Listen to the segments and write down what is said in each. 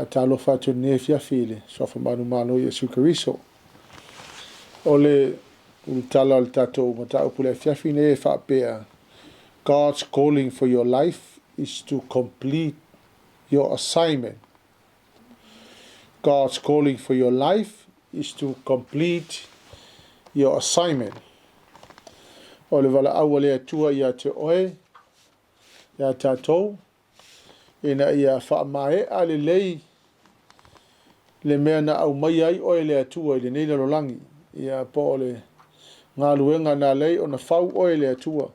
Talofa atu i lenei afiafi i le Suafa Manumalo o Iesu Keriso. O le ulutala o le tatou mataupu i le afiafi nei e faapea, God's calling for your life is to complete your assignment. God's calling for your life is to complete your assignment. O le valaau a le Atua ia te oe, ia tatou, ina ia faamaea lelei le mea na aumaia ai oe e le Atua i lenei lalolagi, ia po o le galuega na ala ai ona fau oe e le Atua.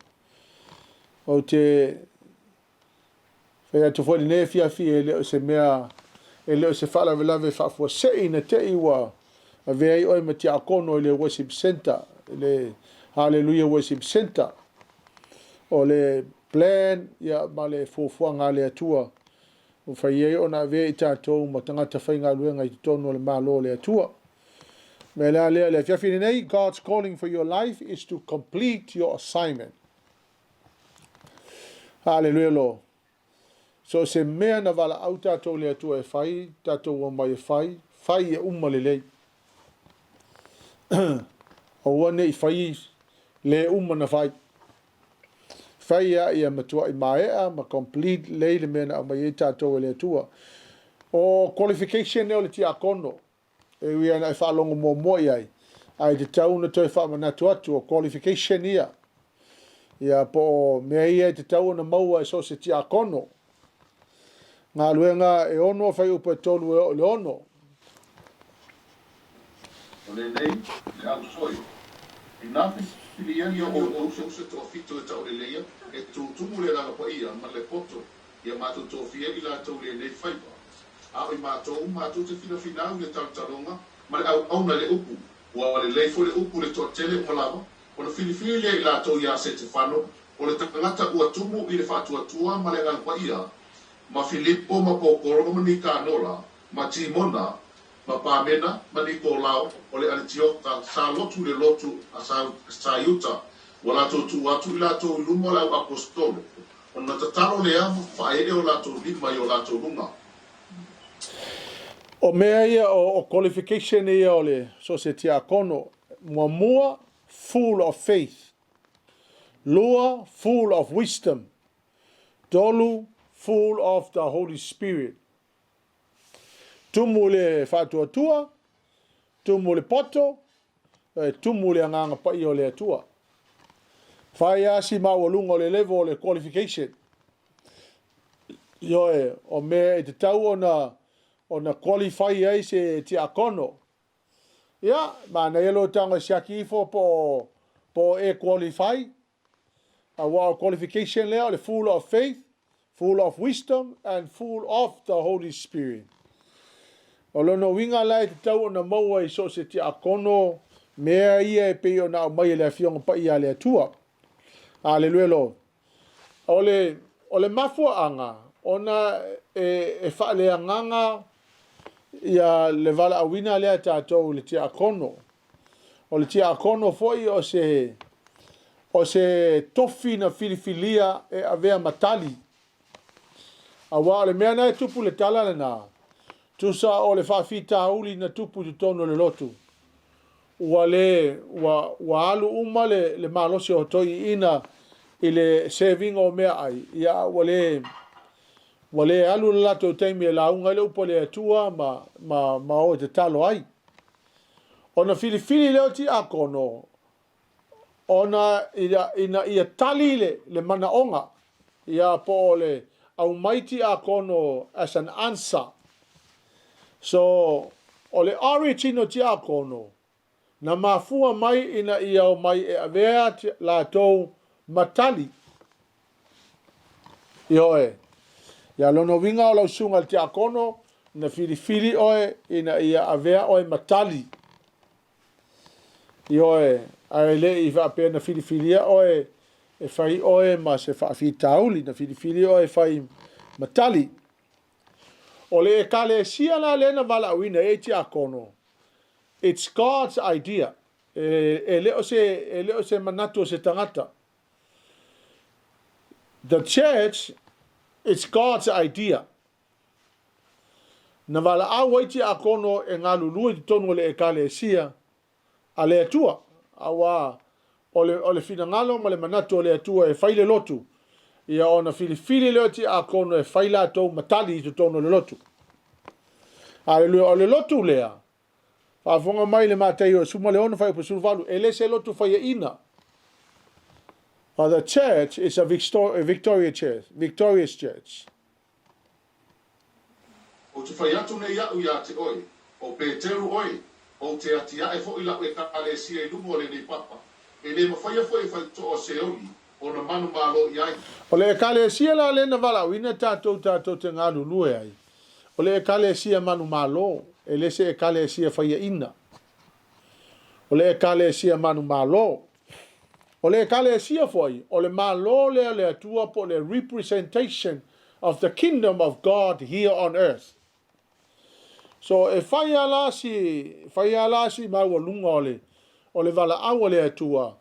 Ou te fai atu foi i lenei afiafi e le o se mea, e le o se faalavelave faafuasei na te i ua avea ai oe ma tiakono i le worship center, i le Haleluia Worship Center. O le plan ia, ma le fuafuaga a le Atua ua fai ai ona avea i tatou ma tagata faigaluega i totonu o le Malo o le Atua. Mea la lea, le afiafi lenei, God's calling for your life is to complete your assignment. Haleluia Lord. So se mea na valaau tatou le Atua e fai, tatou omai e fai, fai e uma lelei. Aua ne i fai le uma na fai. Fai ia ia matuai maea ma complete lelei le mea na aumai ai tatou e le Atua. O qualification lea o le tiakono, e ui lava ina e faalogo muamua i ai, ae tatau ona toe faamanatu atu o qualification ia. Ia po o mea ia e tatau ona maua e so o se tiakono. Galuega e 6 fuaiupu e 3 e oo i le 6. O lenei, le ausoi, inā filifilia outou se toafito e tauleleia, e tutumu le Agaga Paia ma le poto, ia matou tofia i latou i lenei faiva. A o i matou, matou te finafinau i le talotaloga ma le auauna i le upu. Ua lelei foi le upu i le toatele uma lava, ona filifili lea i latou iā Setefano, o le tagata ua tumu i le faatuatua ma le Agaga Paia, ma Filipo ma Pokoro ma Nikanora, ma Timona, ma Pamena, ma Nikolao, o le Anetioka, sa lotu i le lotu a Saiuta, ua latou tuu atu i latou i luma o le auaposetolo, ona tatalo lea ma faaee o latou lima i o latou luga. O mea ia o qualification ia o le so o se tiakono, muamua, full of faith, lua, full of wisdom, tolu, full of the Holy Spirit. Tumu le faatuatua, tumu le poto, e tumu le Agaga Paia o le Atua. Fai lava si maualuga o le level o le qualification. Ioe, o mea e tatau ona qualify ai se tiakono. Ia, manaia lou tago e siaki ifo po o e qualify. Aua o qualification lea o le full of faith, full of wisdom and full of the Holy Spirit. O lona uiga la e tatau ona maua i so o se tiakono mea ia e pei ona aumai e le Afioga Paia a le Atua. Aleluia Lord. O le mafuaaga ona e faaleagaga ia le valaauina lea tatou i le tiakono. O le tiakono foi o se tofi na filifilia e avea ma tali. Aua o le mea na e tupu le tala lena, tusa o le faafitauli na tupu i totonu o le lotu. Ua le, ua alu uma le malosi o toeaiina i le serviga o meaai, ia ua le alu le latou taimi e lauga ai le upu a le Atua ma o e tatalo ai. Ona filifili lea o tiakono, ona ina ia tali le manaoga, ia po o le aumai tiakono as an answer. So, o le origin o tiakono, na mafua mai ina ia o mai e avea latou matali. Ioe. Ia lona uiga o lau susuga i le tiakono, na filifili oe ina ia avea oe matali. Ioe, ae le i faapea na filifilia oe e fai oe ma se faafitauli, na filifili oe e fai matali. O le ekalesia la lea na valaauina e tiakono, it's God's idea. E le o se manatu o se tagata. The church, it's God's idea. Na valaau ai tiakono e galulue i totonu o le Ekalesia a le Atua, auā o le, o le finagalo ma le manatu o le Atua e fai le lotu, ia ona filifili lea o tiakono e fai latou ma tali i totonu o le lotu. Aleluia, o le lotu lea, faafofoga mai le Mataio 16 fuaiupu 18, e le se lotu faiaina. For the church is a victorious church, victorious church. Ou te fai atu nei au iā te oe, ʻo Peteru ʻoe, ou te atiae hoʻi laʻu ʻekalesia i luga o lenei papa, e lē mafaia foʻi e faitotoa o Seoli ona manumalo i ai. O le Ekalesia la lea na valaauina tatou tatou te galulue ai, o le Ekalesia manumalo, e le se Ekalesia faiaina. O le Ekalesia manumalo. O le Ekalesia foi, o le Malo lea o le Atua po o le representation of the kingdom of God here on earth. So e fai lava la si, fai lava la si maualuga o le, o le valaau a le Atua,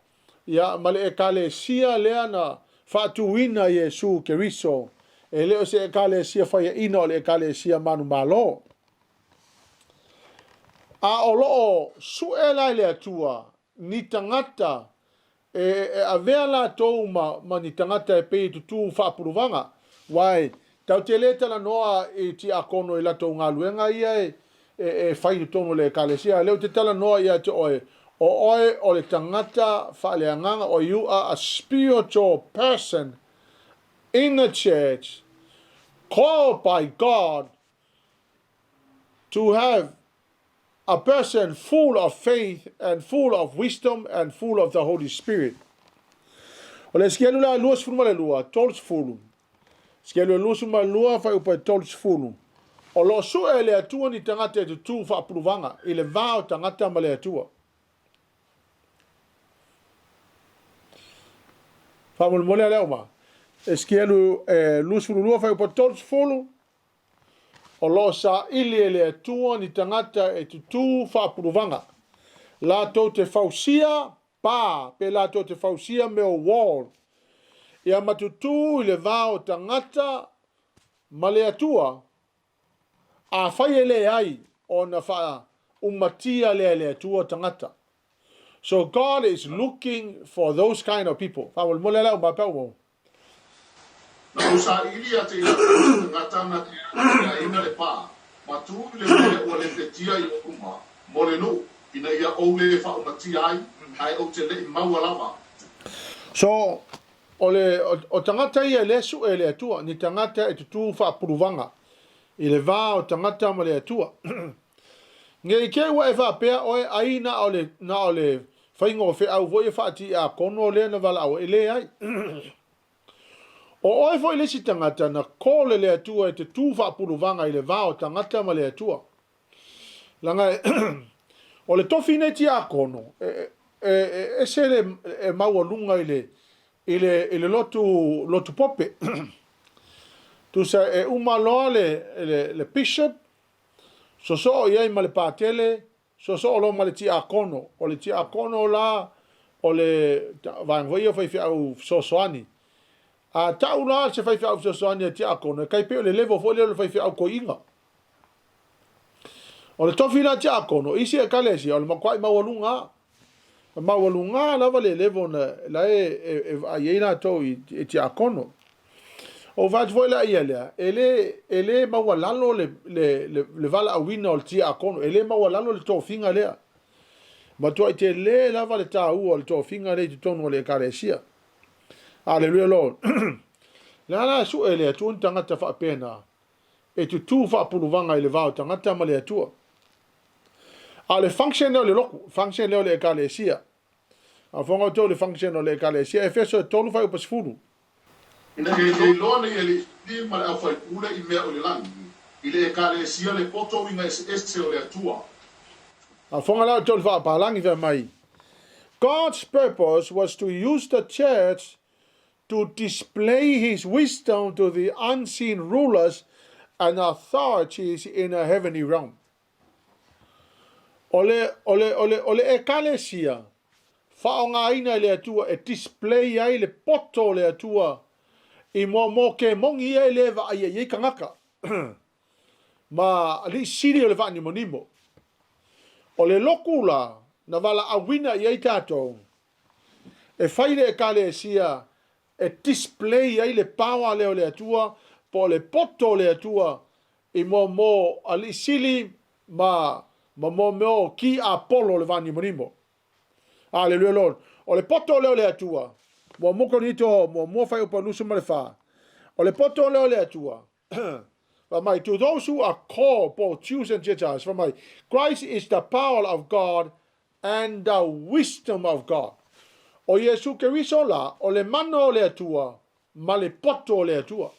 ia, ma le Ekalesia lea na faatuina e Iesu Keriso, e le o se Ekalesia faiaina o le Ekalesia manumalo. A o lo o sue la e le Atua ni tagata e avea latou ma ni tagata e pei e tutū faapuluvaga, uae tatou te le talanoa i tiakono i latou galuega ia e fai i totonu o le Ekalesia, a o lea ou te talanoa ia te oe, o oe o le tagata faaleagaga, o you are a spiritual person in the church called by God to have a person full of faith and full of wisdom and full of the Holy Spirit. O le Esekielu la 22, 30. Esekielu 22, fuaiupu e 30. O lo o sue e le Atua ni tagata e tutū faapuluvaga i le va o tagata ma le Atua. Faamolemole a le auma. Esekielu 22, fuaiupu e 30. O lo o saili e le Atua ni tagata e tutū faapuluvaga, latou te fausia pa, pe latou te fausia mea o wall, ia ma tutū i le va o tagata ma le Atua, afai e leai, ona faaumatia lea e le Atua tagata. So God is looking for those kind of people. Faamolemole lau ma pau. Na ou saili ia te i latou se tagata na te atiaeina le pā, ma tū i le mea ua lepetia i ou luma, mo le nuu, ina ia ou le faaumatia ai, ae ou te leʻi maua lava. So, o le, o tagata ia e le sue e le Atua, ni tagata e tutū faapuluvaga i le va o tagata ma le Atua. Ne i te i ua e faapea oe ai na o le, na o le faiga o feau foi e faatiakono lea na valaau ai, e leai. O oe foi le isi tagata na call e le Atua e te tu faapuluvaga i le va o tagata ma le Atua. Leaga e, o le tofi nei tiakono, e, e, e ese le e maualuga i le, i le, i le lotu, lotu pope. Tusa e uma loa le, le, le bishop, Sosoo i ai ma le patele, sosoo loa ma le tiakono. O le tiakono la o le vaega foi ia o faifeau fesoasoani. A tau la se faifeau fesoasoani a tiakono, e tai pei o le level foi lea o le faifeau toeaina. O le tofi la tiakono, isi ekalesia, o le matuai maualuga lava. E maualuga lava le level na la e, e, e vaai ai latou i, i tiakono. O vaai atu foi la ia lea, e le, e le maualalo le, le, le, le valaauina o le tiakono, e le maualalo le tofiga lea. Matuai tele lava le taua o le tofiga lea i totonu o le ekalesia. Hallelujah Lord. Le ala e sue le Atua ni tagata faapena e tutū faapuluvaga i le va o tagata ma le Atua. A o le function lea o le lotu, function lea o le ekalesia. A fofoga outou i le function o le ekalesia, Efeso e 3 fuaiupu 10. Ina ia iloa nei e le Alii ma le aufaipule i mea o le lagi, i le Ekalesia le poto uiga eseese o le Atua. A fofoga la outou i le faapalagi fai mai, God's purpose was to use the church to display his wisdom to the unseen rulers and authorities in a heavenly realm. O le, o le, o le, o le ekalesia, faaaogaina e le Atua e display ai le poto o le Atua i mo, mo ke mongi ia e le vaaia i ai tagata. ma alii sili o le vaanimonimo. O le lotu la na valaauina i ai tatou e fai le Ekalesia e display ai le power lea o le Atua po o le poto o le Atua i mo alii sili ma ma mo ki apolo o le vaanimonimo. Hallelujah Lord. O le poto lea o le Atua. 1 Korinito 1 fuaiupu 24. O le poto lea o le Atua. Fai mai, to those who are called, both Jews and Gentiles, fai mai, Christ is the power of God and the wisdom of God. O Iesu Keriso la, o le mana o le Atua, ma le poto o le Atua.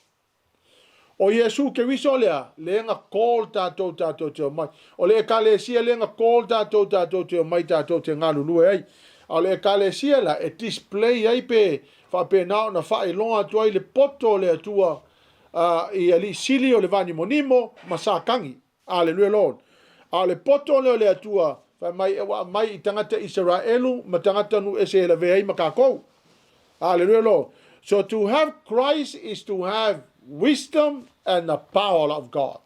O Iesu Keriso lea, lea na call tatou tatou te omai. O le Ekalesia lea na call tatou tatou te omai tatou te galulue ai. A o le Ekalesia la, e display ai pe faapena ona faailoga atu ai le poto o le Atua i alii sili o le vaanimonimo ma Satani. Aleluia Lord. A o le poto lea o le Atua, fai mai e ua aumai i tagata Isaraelu ma tagata nuu ese e lavea ai ma tatou. Hallelujah Lord. So to have Christ is to have wisdom and the power of God.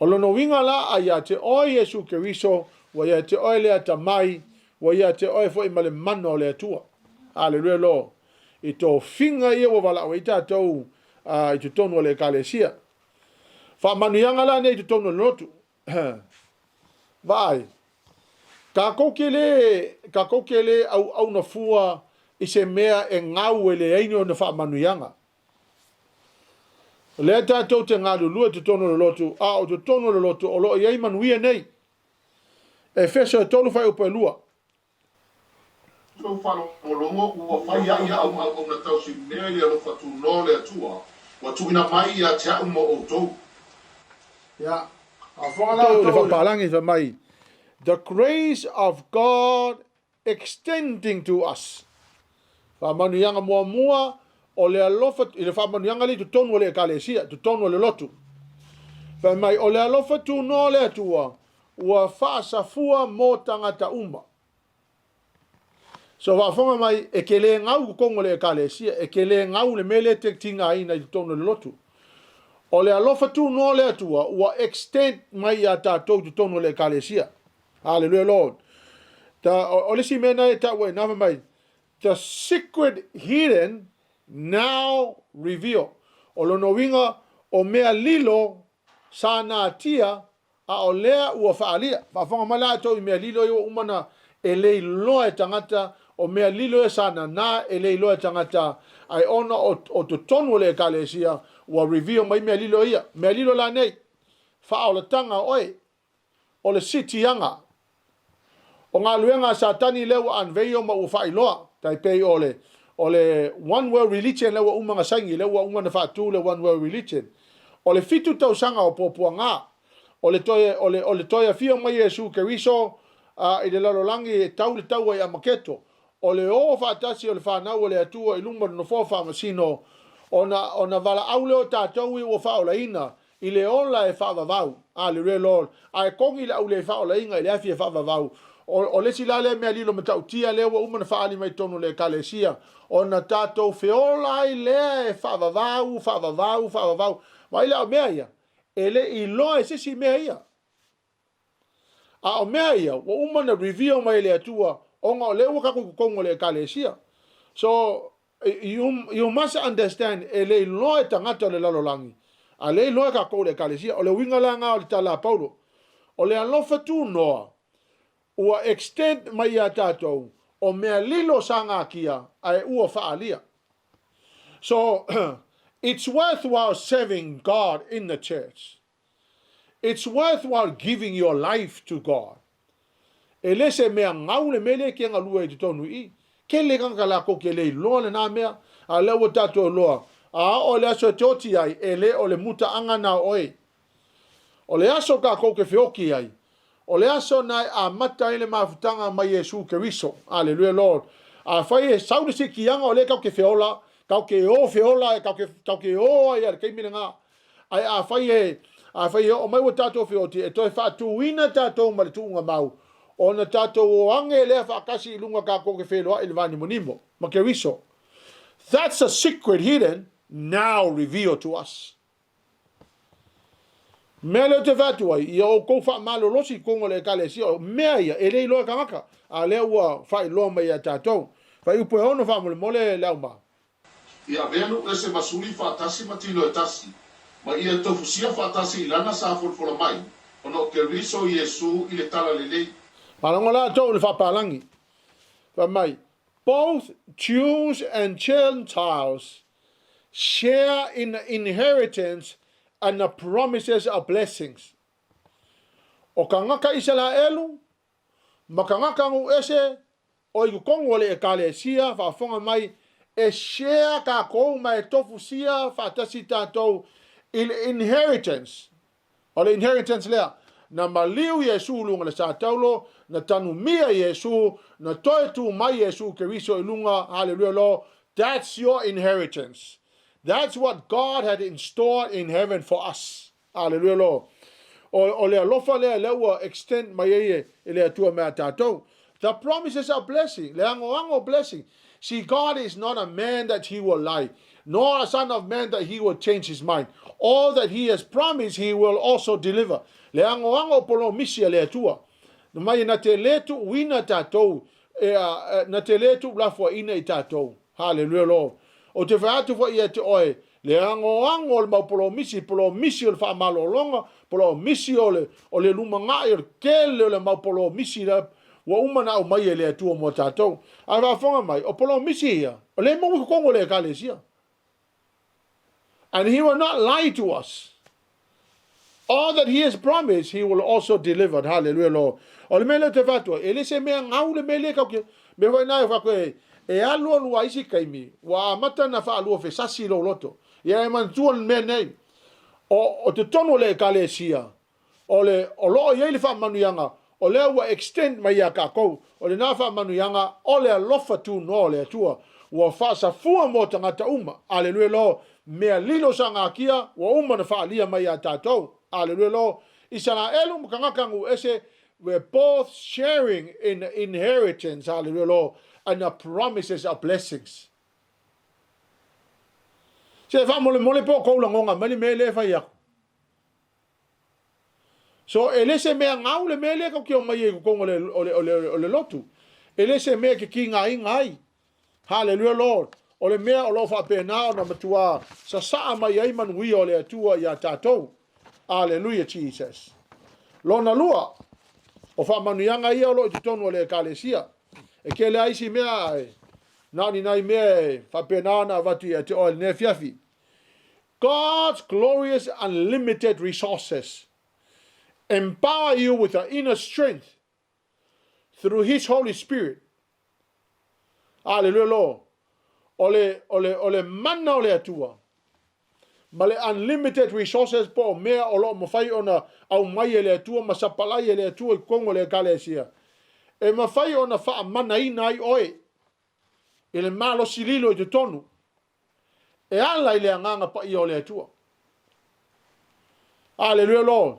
O lona uiga la a ia te oe Iesu Keriso, ua ia te oe le atamai, ua ia te oe foi ma le mana o le Atua. Hallelujah Lord. I tofiga ia ua valaau ai tatou i totonu o le Ekalesia. Faamanuiaga la nei i totonu o le lotu. Vaai, tatou te le, tatou te le auauna fua i se mea e gau e leai ni ona faamanuiaga. O lea tatou te galulue i totonu o le lotu, a o totonu o le lotu o lo o i ai manuia nei. Efeso e 3 fuaiupu e 2. Tou faalogologo ua fai au ma auauna tausi mea i le alofa tunoa o le Atua ua tuuina mai ia te au mo outou. Ia, le faapalagi fai mai, The grace of God extending to us. Faamanuiaga muamua o le alofa, i le faamanuiaga lea i totonu o le Ekalesia, totonu o le lotu. Fai mai, o le alofa tunoa o le Atua ua faasafua mo tagata uma. So faafofoga mai, e te le gau i totonu o le Ekalesia, e te le gau le mea lea e te tigaina i totonu o le lotu. O le alofa tunoa o le Atua ua extend mai ia tatou i totonu o le Ekalesia. Hallelujah Lord. Ta, o le isi mea na e taua i ina mai, the secret hidden now revealed. O lona uiga, o mea lilo sa natia a o lea ua faaalia. Faafofoga mai la outou i mea lilo ia ua uma ona e le iloa e tagata, o mea lilo ia sa nana e le iloa e tagata, ae ona o totonu o le Ekalesia ua reveal mai mea lilo ia. Mea lilo la nei, faaolataga o oe, o le sitiaga, o galuega a Satani lea ua unveil ma ua faailoa, tai pei o le o le One World Religion lea ua uma ona saini, lea ua uma ona faatu le One World Religion. O le 7 tausaga o puapuaga, o le toe, o le, o le toe afio mai Iesu Keriso i le lalolagi e tau le taua i Amaketo, o le o faatasi o le fanau o le Atua i luma o le nofoa faamasino, ona, ona valaau lea o tatou ia ua faaolaina i le ola e faavavau. Aleluia Lord. Ae kogi le au le faaolaina i le afi e faavavau. O le isi la lea mea lilo matautia lea ua uma ona faaali mai totonu o le Ekalesia, ona tatou feola ai lea e faavavau, faavavau, faavavau. Vaai la o mea ia, e le i iloa e se isi mea ia. A o mea ia, ua uma ona reveal mai e le Atua, ona o lea ua tatou i totonu o le Ekalesia. So, you must understand, e le iloa e tagata o le lalolagi, a le iloa e tatou le Ekalesia. O le uiga la lena o le tala a Paulo. O le alofa tunoa, ua extend mai ia tatou, o mea lilo sa natia, ae ua faalia. So, it's worthwhile serving God in the church. It's worthwhile giving your life to God. E le se mea gau le mea lea e te galue ai i totonu i i. Tele tagata latou te le iloa lena mea, a o lea ua tatou iloa, a oo i le aso e te oti ai, e le o le mutaaga na o oe. O le aso tatou te feoti ai, o le aso na e amata ai le mafutaga mai Iesu Keriso. Aleluia Lord. Afai e sau le sikiaga o lea tatou te feola, tatou te o feola, tatou te o ai i le taimi lena. Ae afai e, afai e oo mai ua tatou feoti, e toe faatuina tatou ma le tuuga mau, ona tatou o age lea faatasi i luga tatou te feloai i le vaanimonimo ma Keriso. That's a secret hidden, now revealed to us. Mea lea ou te fai atu ai, ia outou faamalolosi i totonu o le Ekalesia, o mea ia e le iloa e tagata, a o lea ua faailoa mai ia tatou. Fuaiupu e 6 faamolemole le auma. Ia avea nuu ese ma suli faatasi ma tino e tasi, ma ia tofusia faatasi i lana sa folafola mai, ona o Keriso Iesu i le Talalelei. Faalogo la outou i le faapalagi, fai mai, Both Jews and Gentiles share in the inheritance and the promises of blessings. O kangaka Isalaelu ma kangaka nuu ese o i totonu o le Ekalesia, faafofoga mai, e share tatou ma e tofusia faatasi tatou i le inheritance. O le inheritance lea, na maliu Iesu i luga o le sa taulo, na tanumia Iesu, na toe tu mai Iesu Keriso i luga, hallelujah Lord, that's your inheritance. That's what God had in store in heaven for us. Hallelujah Lord. O le alofa lea, lea ua extend mai ai e le Atua mea tatou. The promises of blessing, le agoago blessing. See, God is not a man that he will lie, nor a son of man that he will change his mind. All that he has promised, he will also deliver. Le agoago o polomisi a le Atua. Na mai na te le tuuina tatou, e, na te le tuulafoaina i tatou. Hallelujah, Lord. O te fai atu foi ia te oe, le agoago o le mau polomisi, polomisi o le faamalologa, polomisi o le, o le lumanai, o le tele o le mau polomisi la, ua uma na aumai e le Atua mo tatou. Ae faafofoga mai, o polomisi ia, o le maua i totonu o le Ekalesia. And he will not lie to us. All that he has promised, he will also deliver. Hallelujah, Lord. O le mea lea te whatua, e le se mea ngau le mea lea kau ki, me hoi nai whaku e, e alu alu a isi kaimi, ua amata na whaalua fesasi lo loto. Ia e manatua le mea nei, o te tonu o le Ekalesia, o le, o loo i ai le faamanuiaga, o lea ua extend mai ia tatou, o lena faamanuiaga, o le alofa tunoa o le Atua, ua faasafua mo tagata uma. Aleluia Lord. Mea lilo sa gatia, ua uma na faalia mai ia tatou. Aleluia Lord. Isaraelu ma tagata nuu ese, we're both sharing in the inheritance, hallelujah Lord, and the promises of blessings. Se faamolemole po o kou lagoga mai le mea lea e fai aku. So e le se mea gau le mea lea tatou te omai ai i totonu o le, o le, o le, o le lotu. E le se mea e kekigaina ai. Hallelujah Lord. O le mea o lo o faapena ona matuā sasaa mai ai manuia o le Atua iā tatou. Hallelujah Jesus. Lona lua, o faamanuiaga ia o lo o i totonu o le Ekalesia. E tele lava isi mea ae na o ni nai mea e faapena ona avatu ia te oe i lenei afiafi. God's glorious unlimited resources empower you with the inner strength through His Holy Spirit. Hallelujah, Lord. O le, o le, o le mana o le Atua ma le unlimited resources po o mea o lo o mafai ona aumai e le Atua ma sapalai e le Atua i totonu o le Ekalesia, e mafai ona faamanaina ai oe i le malosi lilo i totonu e ala i le Agaga Paia o le Atua. Aleluia Lord.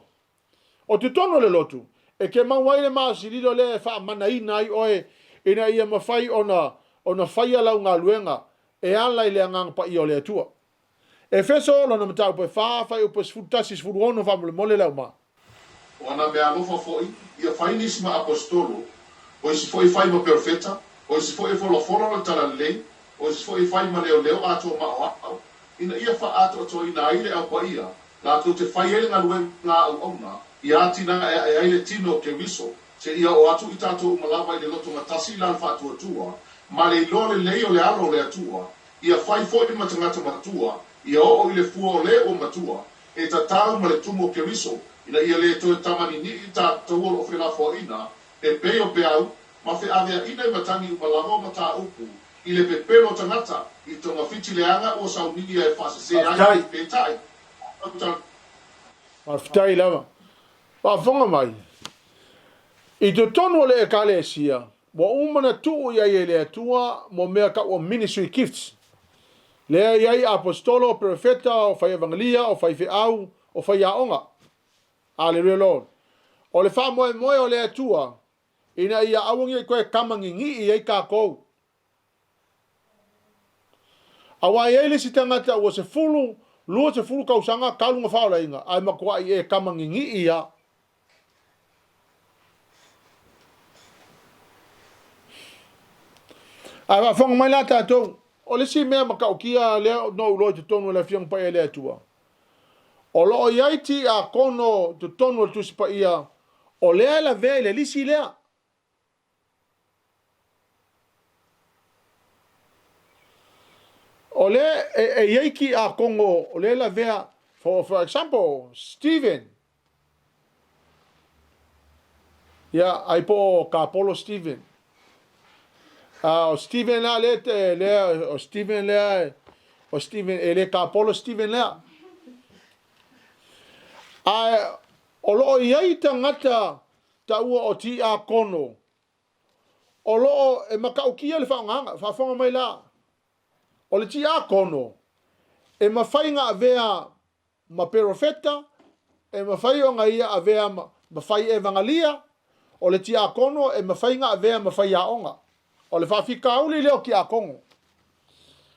O totonu o le lotu, e te maua ai le malosi lilo lea e faamanaina ai oe ina ia mafai ona faia lau galuega e ala i le Agaga Paia o le Atua. Efeso lona mataupu e 4, fuaiupu e 11, 16 faamolemole le auma. O ana meaalofa foi, ia fai nisi ma aposetolo, o isi foi e fai ma perofeta, o isi foi e folafola le Talalelei, o isi foi e fai ma leoleo atoa ma aoao, ina ia faaatoatoaina ai le Au Paia, latou te fai ai le galuega a auauna, ia atinae ae ai le tino o Keriso, seia oo atu i tatou uma lava i le lotogatasi i lana faatuatua, ma le iloa lelei o le Alo o le Atua, ia fai foi ma tagata matua, ia oo i le fua o le ua matua, e tatau ma le tumu o Keriso, ina ia le toe tamanini'i tatou o lo o felafoaiina, e pei o peau, ma feaveaina i matagi uma lava o mataupu, i le pepelo o tagata, i togafiti leaga ua saunia e faasese ai, peitai, o. Faafetai lava. Faafofoga mai, i totonu o le Ekalesia, ua uma na tuu i ai e le Atua mo mea tau o ministry gifts. Lea e i ai aposetolo, o perofeta, o faiavangelia, o faifeau, o faiaoga. Aleluia Lord. O le faamoemoe o le Atua, ina ia aua nei toe kamagigii ai tatou. Aua e i ai le isi tagata ua 10 20 tausaga talu na faaolaina, ae matuai e tamaninii lava. Ae faafofoga mai la tatou, o le isi mea matautia lea na ou iloa i totonu o le Afioga Paia a le Atua, o lo o i ai tiakono i totonu o le Tusi Paia, o lea e lavea i le lisi lea. O lea e i ai tiakono o lea e lavea, for example, Stephen. Ia, ai po o Kapolo Stephen. O Stephen lea, lea, lea, o Stephen lea, o Stephen, e le Kapolo Stephen lea. Ae o lo o i ai tagata taua o tiakono, o lo o e matautia le faaaogaina, faafofoga mai la. O le tiakono, e mafai ona avea ma perofeta, e mafai ona ia avea ma fai evagalia, o le tiakono e mafai ona avea ma faiaoga. O le faafitauli lea o tiakono.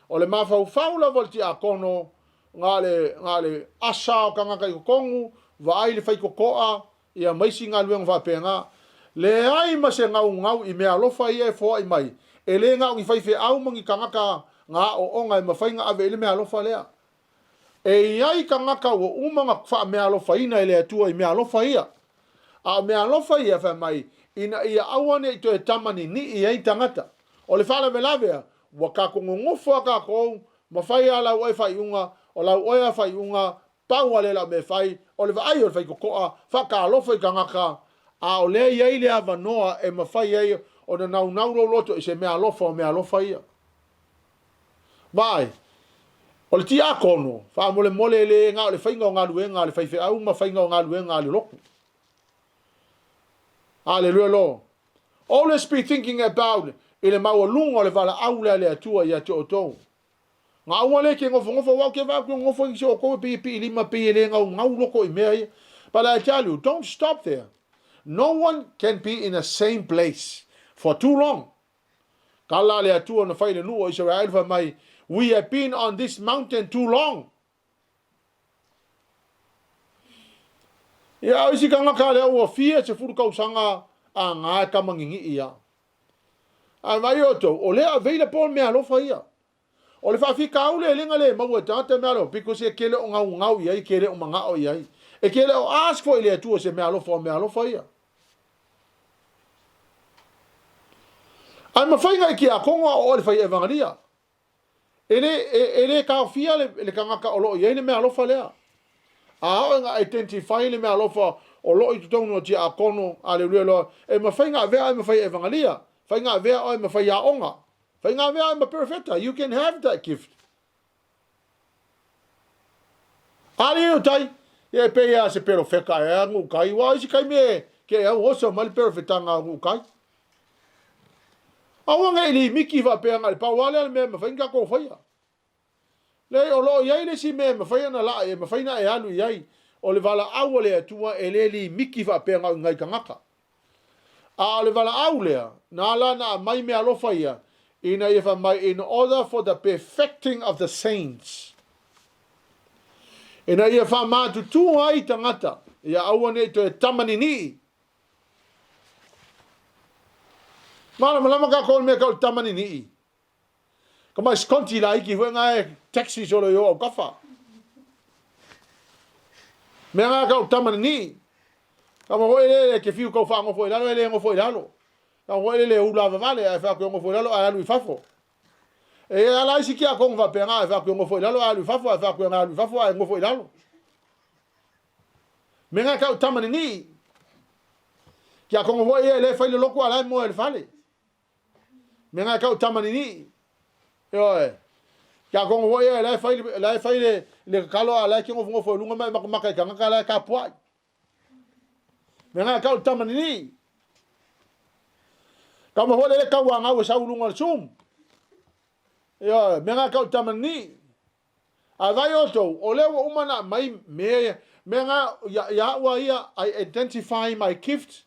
O le mafaufau lava o le tiakono, na o le asa o tagata i totonu, vaai le faitotoa, ia ma isi galuega faapena. Leai ma se gaugau i meaalofa ia e foai mai, e le na o ni faifeau ma ni tagata na aooga e mafai ona ave i le meaalofa lea. E i ai tagata ua uma ona faameaalofaina e le Atua i meaalofa ia. A o meaalofa ia fai mai, ina ia aua ne i toe tamaninii ai tagata. O le faalavelave ua tatou nonofo a tatou, ma fai a lau oe faaiuga, o lau oe a faaiuga, pau a le lau mea fai, o le vaai o le faitotoa, faatalofa i tagata, a o lea i ai le avanoa e mafai ai ona naunau lou loto i se meaalofa o meaalofa ia. Vaai, o le tiakono, faamolemole le na o le faiga o galuega a le faifeau ma faiga o galuega a le lotu. Hallelujah Lord. Always be thinking about i le maualuga o le valaau lea a le Atua ia te outou. Nga aua le ke ngofo wau ke vau ke ngofo i se o koe pe pi lima pe le ngau ngau loko i mea ia. But I tell you, don't stop there. No one can be in the same place for too long. Kala le Atua na fai le nuu o Israel fai mai, we have been on this mountain too long. Ia o isi tagata lea ua fia 10 tausaga a ngā e tamaninii ia. Ae vai outou, o lea available meaalofa ia. O le faafitauli e lenga le maua e tagata meaalofa, because e ke le o gaugau i ai, ke le o mangao i ai. E ke le o ask foi i le Atua se meaalofa o meaalofa ia. Ae mafai ngai tiakono a o le fai evangelia. E le taofia le tagata o lo o i ai le meaalofa lea. A oo ina identify le meaalofa o lo o i totonu o tiakono, aleluia loa, e mafai ona avea oe ma fai evangelia, fai ona avea oe ma fai aoga, fai ona avea oe ma perofeta. You can have that gift. Ali o tai, ia e pei a se perofeta e a ngu kai, wa isi kai me ke au oso mai le perofetanga ngu kai. Aua ngai li miki faapea ngai pau a lea le mea e mafai ona tatou faia. Leai, o lo o i ai le isi mea e mafai ona laa, e mafai ona e alu i ai, o le valaau a le Atua e le limiki faapea na o nai tagata. A o le valaau lea, na ala na aumai meaalofa ia, ina ia fai mai, in order for the perfecting of the saints. Ina ia faamatutu ai tagata, ia aua ne i toe tamaninii. Malamalama tatou i le mea tau o le tamaninii. Ka mai skonti la iki foi nga e taxi solo i o au kafa. Mea nga kau tamaninii. Ka ma hoi le ke fiu kau whaangofo i lalo, e le ngofo i lalo. Ka hoi le le ula vavale, ae wha ngofo i lalo, ae alu i fafo. E ala isi kia kongo whapea nga, ae wha ngofo i lalo, ae alu i fafo, ae wha nga alu i fafo, ae ngofo i lalo. Mea nga kau tamaninii. Kia kongo hoi e le whai le loko ala e moe le fale. Mea nga kau tamaninii. Ioe. Kia kongo hoi e le whai le kakalo a le ki ngofo ngofo i lunga mai makamaka i kangaka le kapuai. Mea nga kau tamaninii. Kau ma hoi le kau a ngau e sau lunga le sum. Ioe, mea nga kau tamaninii. A vai outou, o lea ua uma na mai mea nga ia ua ia, I identify my gift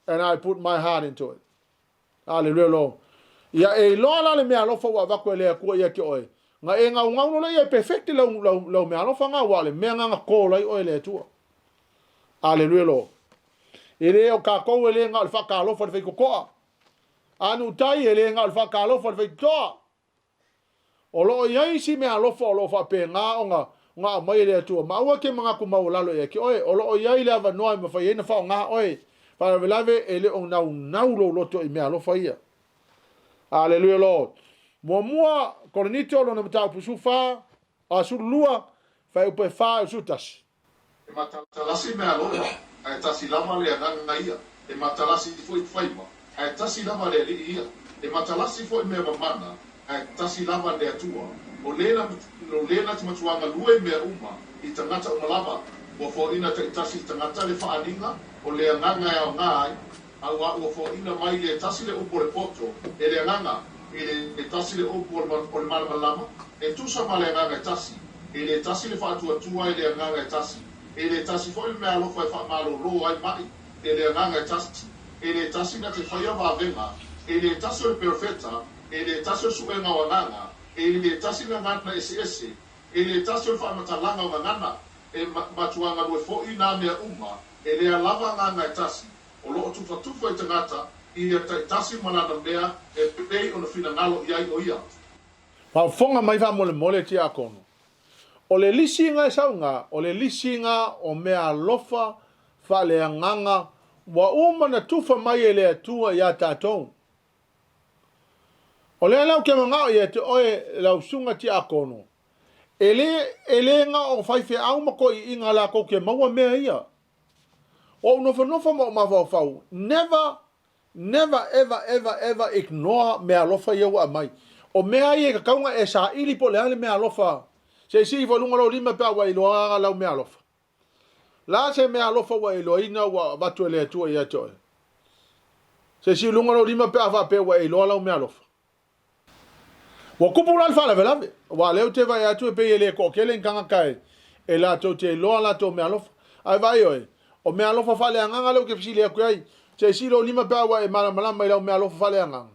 and I put my heart into it. Hallelujah Lord. Ia e iloa la le meaalofa ua avatu e le Atua ia te oe. Na e gaugau loa lea ia e pefekte lau, lau, lau meaalofa ga, ua o le mea ga na call ai oe e le Atua. Aleluia Lord. E le o tatou e le na o le faatalofa i le faitotoa. A nuutai e le na o le faatalofa i le faitotoa. O lo o i ai isi meaalofa o lo o faapena ona ona aumai e le Atua, ma aua e te manatu maualalo ia te oe. O lo o i ai le avanoa e mafai ai ona faaaoga oe. Faalavelave e le o naunau lou loto i meaalofa ia. Aleluia Lord. Muamua, Korinito lona mataupu 14, a 12, fuaiupu e 4 i le 11. E matalasi meaalofa, ae tasi lava le Agaga ia. E matalasi foi faiva, ae tasi lava le Alii ia. E matalasi foi mea mamana, ae tasi lava le Atua. O le o le na te matua galue i mea uma, i tagata uma lava. Ua foaina taitasi i tagata le faaaliga o le Agaga e aoga ai, auā ua foaina mai i le tasi le upu o le poto e le Agaga, i le tasi le upu o le malamalama, e tusa ma le Agaga e tasi, e le tasi le faatuatua e le Agaga e tasi, e le tasi foi le meaalofa e faamalōlō ai maʻi e le Agaga e tasi, e le tasi na te faia vavega, e le tasi o le perofeta, e le tasi o le suega o agaga, e le tasi gagana eseese, e le tasi o le faamatalaga o gagana, e matua galue foi nā mea uma, e lea lava Agaga e tasi, o lo o tufatufa i tagata ia taitasi ma lana mea e pei ona finagalo i ai o ia. Faafofoga mai faamolemole Tiakono. O le lisiga e sauga, o le lisiga o meaalofa faaleagaga ua uma na tufa mai e le Atua iā tatou. O lea la ou te manao ia te oe lau susuga Tiakono, e le, e le na o faifeau ma toeaiina latou te maua mea ia. Ua ou nofonofo ma ou mafaufau, never, never ever ever ever ignore meaalofa ia ua aumai. O mea ia e tatau ona e saili po o le a le meaalofa. Se i sii ifo i luga lou lima pe a ua e iloa lau meaalofa. O le a se meaalofa ua e iloaina ua avatu e le Atua ia te oe? Se i sii i luga lou lima pe a faapea ua e iloa lau meaalofa. Ua tupu la le faalavelave, aua o lea ou te vaai atu e pei e le toatele ni tagata e latou te iloa a latou meaalofa. Ae vaai oe, o meaalofa faaleagaga lea ou te fesili atu ai, se i sii lou lima pe a ua e malamalama i lau meaalofa faaleagaga.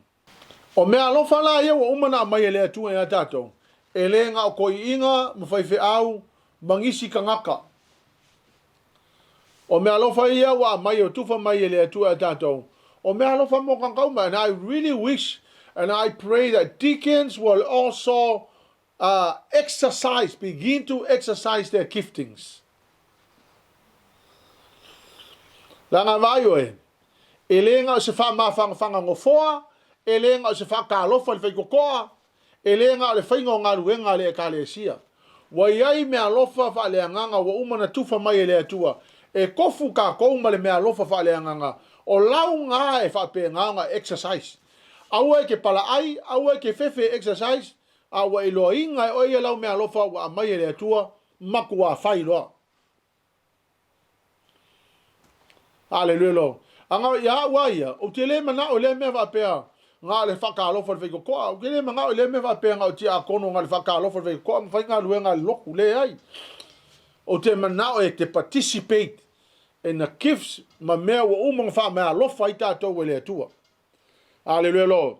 O meaalofa la ia ua uma ona aumai e le Atua ia tatou, e le na o toeaiina ma faifeau ma nisi tagata. O meaalofa ia ua aumai ua tufa mai e le Atua ia tatou, o meaalofa mo tagata uma. And I really wish and I pray that deacons will also exercise, begin to exercise their giftings. Leaga vaai oe, e le na o se faamafanafana nofoa, e le na o se faatalofa i le faitotoa, E le na o le faiga o galuega a le Ekalesia. Ua i ai meaalofa faaleagaga ua uma ona tufa mai e le Atua. E tofu tatou ma le meaalofa faaleagaga. O lau na e faapena ona exercise. Aua e te palaai, aua e te fefe e exercise, a ua iloaina e oe ia lau meaalofa ua aumai e le Atua, matua fai loa. Aleluia Lord. Aga ia au a ia, ou te le manao i lea mea faapea na o le faatalofa i le faitotoa. Ou te le manao i lea mea faapea na o tiakono na o le faatalofa i le faitotoa ma fai galuega a le lotu. Leai. Ou te manao e te participate in the gifts ma mea ua uma ona faameaalofa ai tatou e le Atua. Aleluia Lord.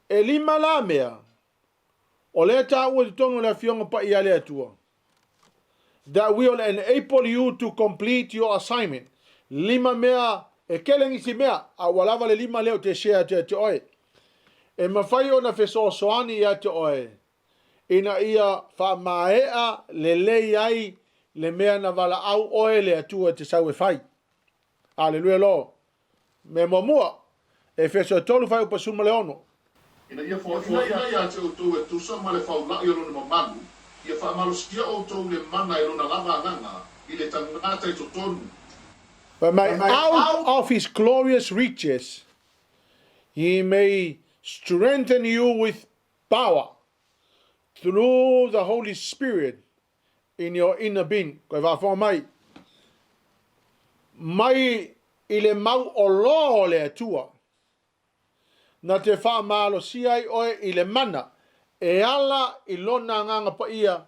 E lima la mea O lea taua i totonu o le Afioga Paia a le Atua. That will enable you to complete your assignment. Lima mea, e tele nisi mea, a ua lava le lima lea ou te share atu ia te oe. E mafai ona fesoasoani ia te oe ina ia faamaea lelei ai le mea na valaau oe le Atua e te sau e fai. Aleluia Lord. Mea muamua, Efeso e 3 fuaiupu 16. Ina ia foaina ia te outou e tusa ma le faulaʻi o lona mamalu, ia faamalosia outou i le mana e lona lava agaga i le tagata i totonu. Fai mai, Out of his glorious riches he may strengthen you with power through the Holy Spirit in your inner being. Koe faafofoga mai. Mai i le mau oloa o le Atua, na te faamalosia ai oe i le mana e ala i Lona Agaga Paia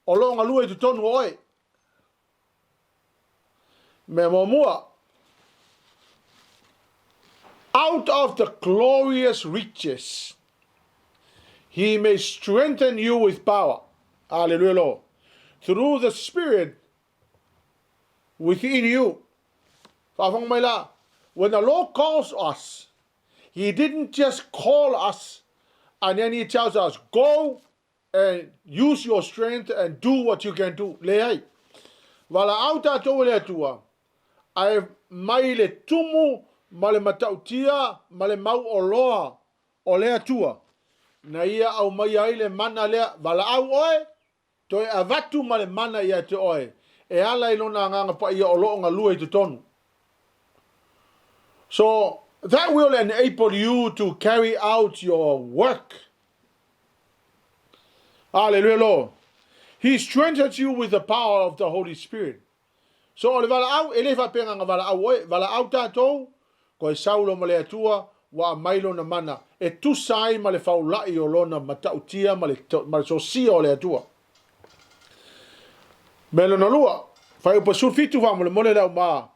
o lo o galue i totonu o oe. Mea muamua, out of the glorious riches. He may strengthen you with power. Hallelujah, Lord. Through the Spirit within you. Faafofoga mai la, when the Lord calls us, He didn't just call us and then He tells us, go and use your strength and do what you can do. Leai. Valaau tatou e le Atua, ae mai le tumu ma le matautia ma le mau oloa o le Atua, na ia aumaia ai le mana lea, valaau oe, toe avatu ma le mana ia te oe, e ala i lona Agaga Paia o lo o galue i totonu. So, that will enable you to carry out your work. Hallelujah, Lord. He strengthens you with the power of the Holy Spirit. So o le valaau, e le faapea na valaau oe, valaau tatou, koe saulo ma le Atua, ua aumai lona mana, e tusa ai ma le faulai o lona matautia ma le, ma le sosia o le Atua. Mea lona lua, Fuaiupu 17 faamolemole le auma.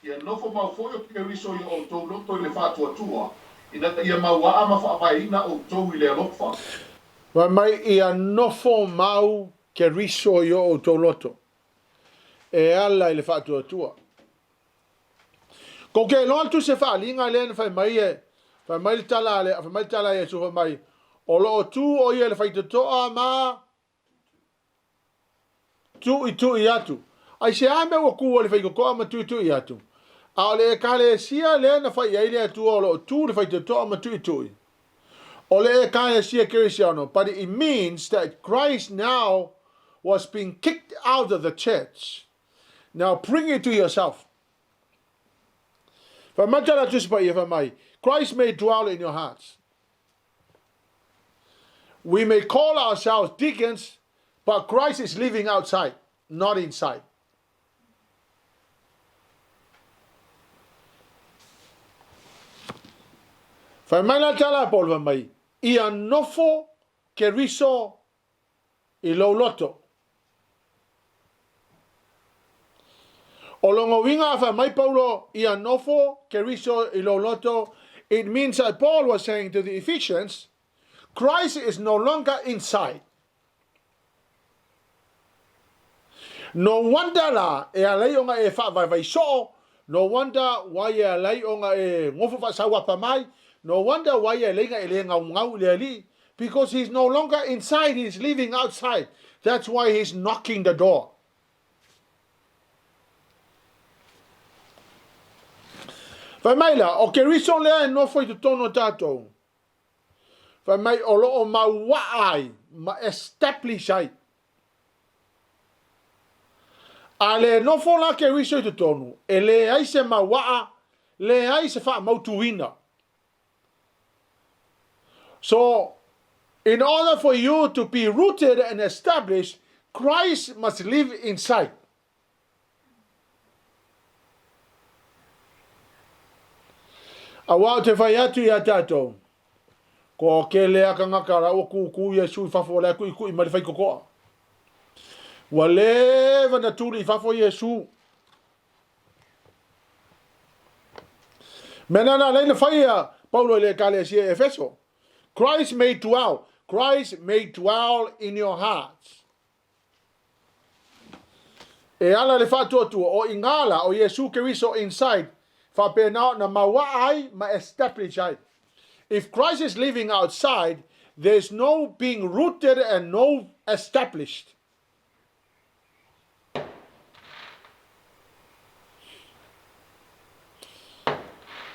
Ia nofo mau foi o Keriso i o outou loto i le faatuatua, ina ia mauaa ma faavaeina outou i le alofa. Fai mai, Ia nofo mau Keriso i o outou loto, e ala i le faatuatua. Kou ke iloa le tusi faaaliga lea na fai mai e, fai mai le tala a le, fai mai le tala a Iesu fai mai, o lo o tu o ia i le faitotoa ma tuitui atu. Aisea mea ua tu ai le faitotoa ma tuitui atu? A o le Ekalesia lea na fai i ai le Atua o lo o tu le faitotoa ma tuitui. O le Ekalesia Kerisiano, but it means that Christ now was being kicked out of the church. Now bring it to yourself. Fai mai tala Tusi Paia, fai mai, Christ may dwell in your hearts. We may call ourselves deacons, but Christ is living outside, not inside. Fai mai la tala a Paul fai mai, ia nofo Keriso i lou loto. O lona uiga a fai mai Paulo, ia nofo Keriso i lou loto, it means that Paul was saying to the Ephesians, Christ is no longer inside. No wonder la e alai ona e faavaivai soo, no wonder why e alai ona e gofo faasauapa mai, no wonder why e alai ona e le gaugau i le Alii, because he's no longer inside, he's living outside. That's why he's knocking the door. Fai mai la, o Keriso lea e nofo i totonu o tatou. Fai mai o lo o mauaa ai ma establish ai. A le nofo la Keriso i totonu, e leai se mauaa, leai se faamautuina. So, in order for you to be rooted and established, Christ must live inside. Aua o te fai atu i a tātou, ko ke lea kangaka ra ua kūkū Iesu i fafo o le kuʻikuʻi ma le faikokoa. Ua leva na tuli i fafo Iesu. Mea nana lei na fai a Paulo i le ekalesia i Efeso. Christ may dwell, Christ may dwell in your hearts. E ala le faatuatua o Ingala o Iesu Keriso inside faapena ona mauaa ai ma establish ai. If Christ is living outside, there is no being rooted and no established.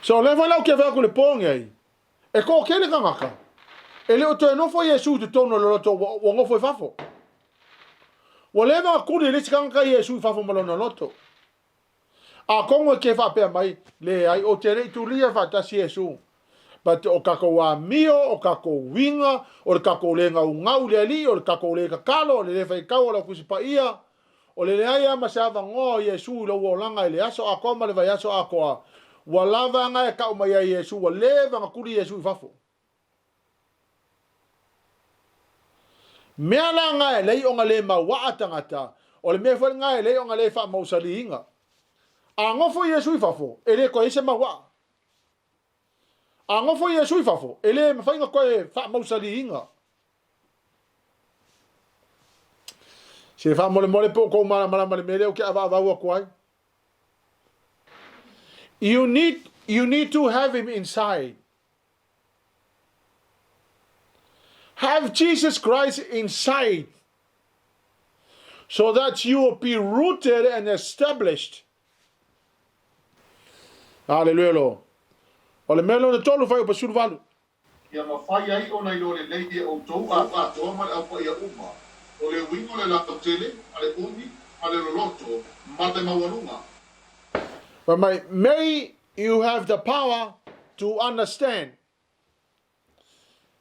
So lea foi la ou ke atu le po nei, e toatele tagata, e le o toe nofo Iesu i totonu o le loto ua nofo i fafo. Ua leva ona tuli e le isi tagata Iesu i fafo ma lona loto. Atonu e ke faapea mai, leai, ou te le i tulia faatasi Iesu. But o tatou amio, o tatou uiga, o le tatou le gaugau i le Alii, o le tatou le tatalo, o le le faitau o lau Tusi Paia, o le leai lava ma se avanoa o Iesu i lou olaga i le aso atoa ma le vaiaso atoa, ua lava aga e tau mai ai Iesu, ua leva ona tuli Iesu i fafo. Mea la na e lei ona le mauaa tagata, o le mea foi lena e lei ona le faamausaliina. A nofo Iesu i fafo, e le toe i ai se mauaa. A nofo Iesu i fafo, e le mafai ona toe faamausaliina. Se faamolemole po o tou malamalama i le mea lea ou te avaavau atu ai. You need, you need to have him inside. Have Jesus Christ inside so that you will be rooted and established. Hallelujah, Lord. O le mea lona tolu fuaiupu 18. Ia mafai ai ona iloa lelei e outou atoa ma le au paia uma, o le uiga o le lautele, ma le umi, ma le loloto, ma le maualuga. Fai mai, May you have the power to understand.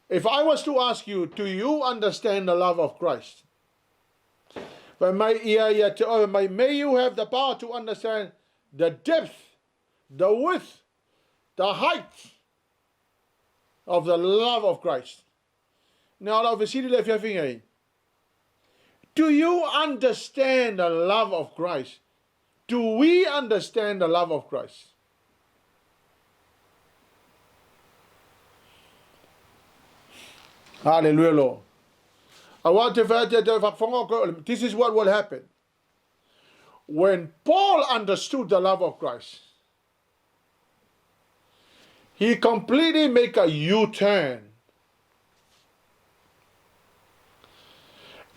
If I was to ask you, do you understand the love of Christ? Fai mai ia ia te oe, mai, may you have the power to understand the depth, the width, the height of the love of Christ. Now, lau fesili le afiafi nei. Do you understand the love of Christ? Do we understand the love of Christ? Hallelujah, Lord. Aua te whai te te whakawhanga, this is what will happen. When Paul understood the love of Christ, he completely make a U-turn.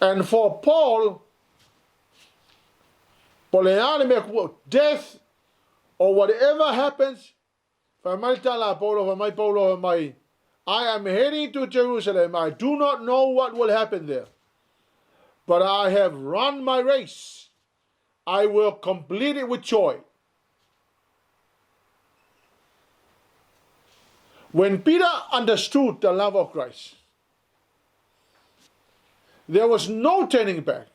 And for Paul, death or whatever happens, fai mai tala a Paulo, fai mai Paulo, fai mai, I am heading to Jerusalem. I do not know what will happen there. But I have run my race. I will complete it with joy. When Peter understood the love of Christ, there was no turning back.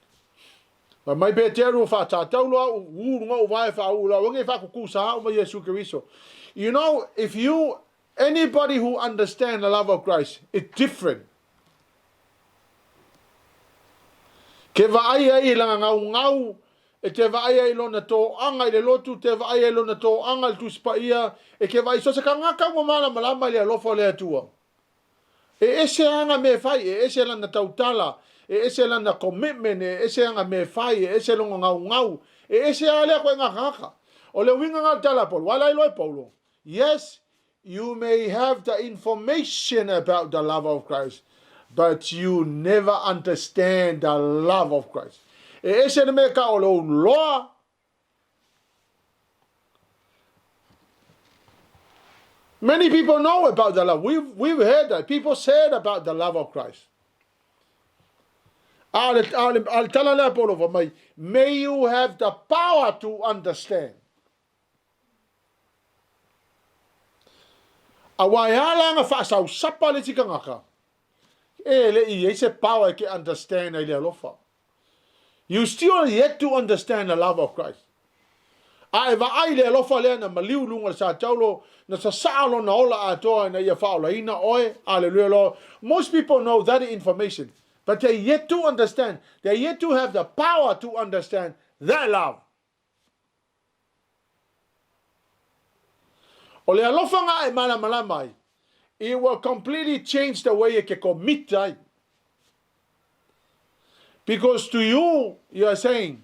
Fai mai Peteru whaatātau loa u runga o vae wha u la wange wha sa o Yesu Keriso. You know, if you, anybody who understand the love of Christ, it's different. Ke vaai ai i langa ngau ngau, e te vaai ai lona toaga i le lotu, te vaai ai lona toaga i le Tusi Paia, e ke vaai so se kangaka ua malamalama i le alofa o le Atua. E ese aga mea e fai, e ese lana tautala, e ese lana commitment, e ese aga mea e fai, e ese lona gaugau, e ese lava lea koe ngakangaka. O le uiga na o le tala a Paulo, wala iloa e Paulo. Yes, you may have the information about the love of Christ, but you never understand the love of Christ. E ese le mea ka o lou loa. Many people know about the love. We've, we've heard that. People said about the love of Christ. A le, a le, a le tala lea Paulo fai mai, may you have the power to understand. Aua e ala ana faasausapa le isi tagata, e le i ai se power e ke understand ai le alofa. You still yet to understand the love of Christ. A e vaai le alofa lea na maliu luga le sa taulo, na sasaa lona ola atoa ina ia faaolaina oe. Hallelujah, Lord. Most people know that information, but they yet to understand. They yet to have the power to understand that love. O le alofa nga e malamalama ai, it will completely change the way e ke commit ai. Because to you, you are saying,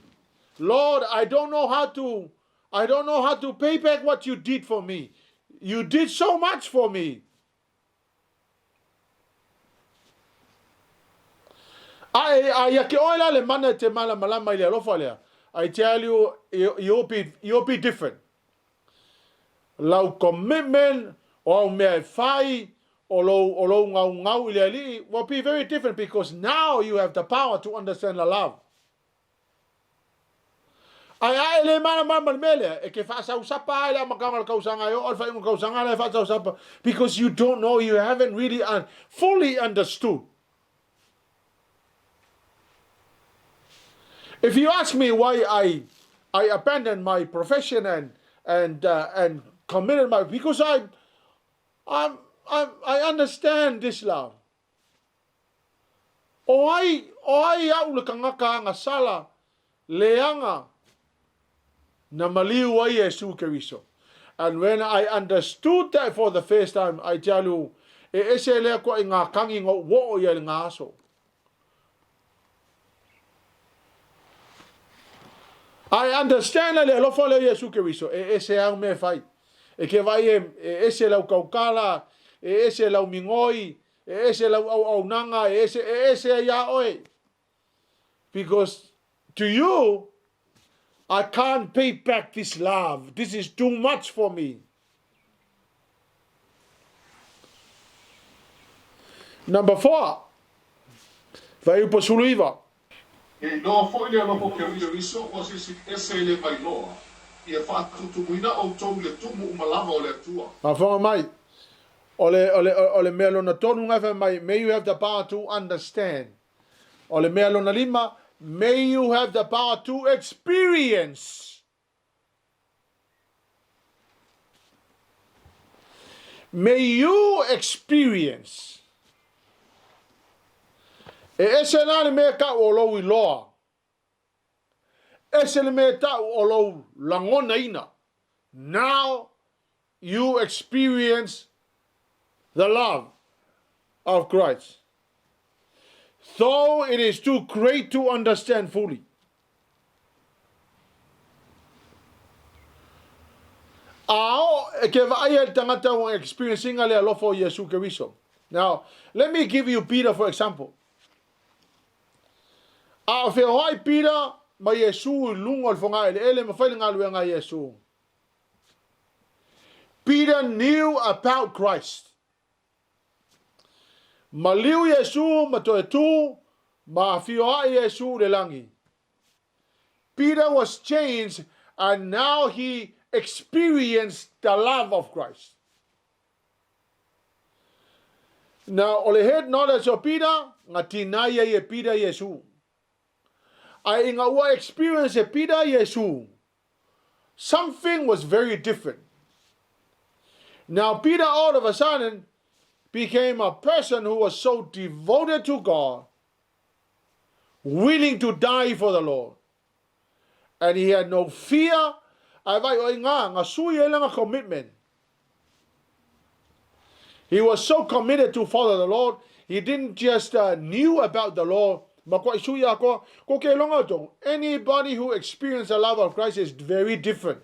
Lord, I don't know how to, I don't know how to pay back what you did for me. You did so much for me. A e, a ia ke oe la le mana e te malamalama i le alofa lea. I tell you, you, you'll be, you'll be different. Lau commitment, o au mea e whai, o lou, o lou ngau ngau i le alii, will be very different because now you have the power to understand the love. Ae a e le malamalama le mea lea, e ke faasausapa ai le amataga o le tausaga e oo le faaiuga o le tausaga la e faasausapa because you don't know, you haven't really un fully understood. If you ask me why I I abandoned my profession and and uh, and committed my because I I'm, I'm I understand this love. O ai, o ai au le kangaka agasala, leaga, na maliu ai Iesu Keriso. And when I understood that for the first time, I tell you, e ese lea koa i ngā kangi ngō wo ia le ngā aso. I understand le alofa le Iesu Keriso, e ese au me fai. E ke vai e, e ese lau kaukala, e ese lau migoi, e ese lau au au nanga, e ese ia oe. Because to you, I can't pay back this love. This is too much for me. Number 4. Fuaiupu 19. E iloa foi le alofa o Keriso ua se isi ese e le mailoa, ia faatutumuina outou i le tumu uma lava o le Atua. Faafofoga mai, o le, o le, o le mea lona tolu na e fai mai, may you have the power to understand. O le mea lona lima, may you have the power to experience. May you experience. E ese la le mea tau o lou iloa. Ese le mea tau o lou lagonaina. Now you experience the love of Christ. Though it is too great to understand fully. A o e ke vaai ai le tagata ua experience ina le alofa o Iesu Keriso. Now, let me give you Peter for example. A o feoai Peter ma Iesu i luga o le fogaeleele ma fai le galuega a Iesu. Peter knew about Christ. Maliu Iesu ma toe tu ma afioai Iesu i le lagi. Peter was changed and now he experienced the love of Christ. Now, o le head knowledge o Peter, nga tinai ai e Peter Iesu. Ae ina ua experience e Peter Iesu, something was very different. Now, Peter all of a sudden became a person who was so devoted to God, willing to die for the Lord. And he had no fear. Ae vai o ngā, ngā sui e langa commitment. He was so committed to follow the Lord. He didn't just knew about the Lord. Ma koa sui a koa, ko ke longa tong. Anybody who experienced the love of Christ is very different.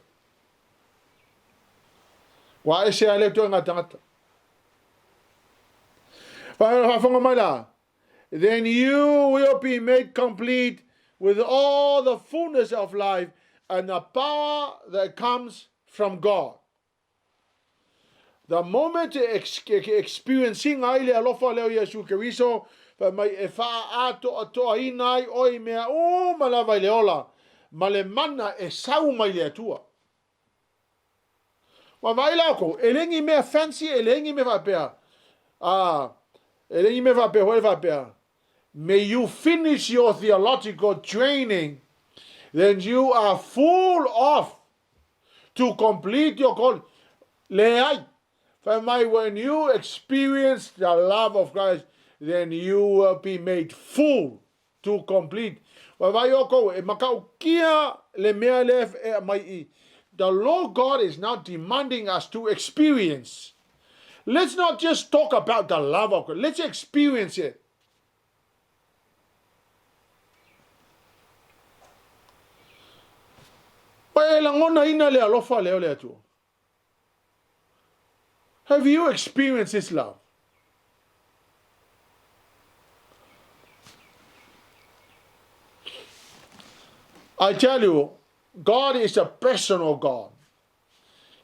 Wa ese a le toe ngā tangata. Whawhanga mai la. Then you will be made complete with all the fullness of life and the power that comes from God. The moment e experiencing ai le alofa lea o Iesu Keriso, fai mai e faaatoatoaina ai oe i mea uma lava i le ola, ma le mana e sau mai le Atua. Ua vaai la outou, e le ni mea fancy, e le ni mea faapea, e le ni mea faapea foi faapea, may you finish your theological training, then you are full of to complete your call. Leai, fai mai, when you experience the love of Christ, then you will be made full to complete. Ua vai outou, e makaukia le mea lea e mai i. The Lord God is now demanding us to experience. Let's not just talk about the love of God. Let's experience it. Pa e lagonaina le alofa lea o le Atua. Have you experienced this love? I tell you, God is a personal God.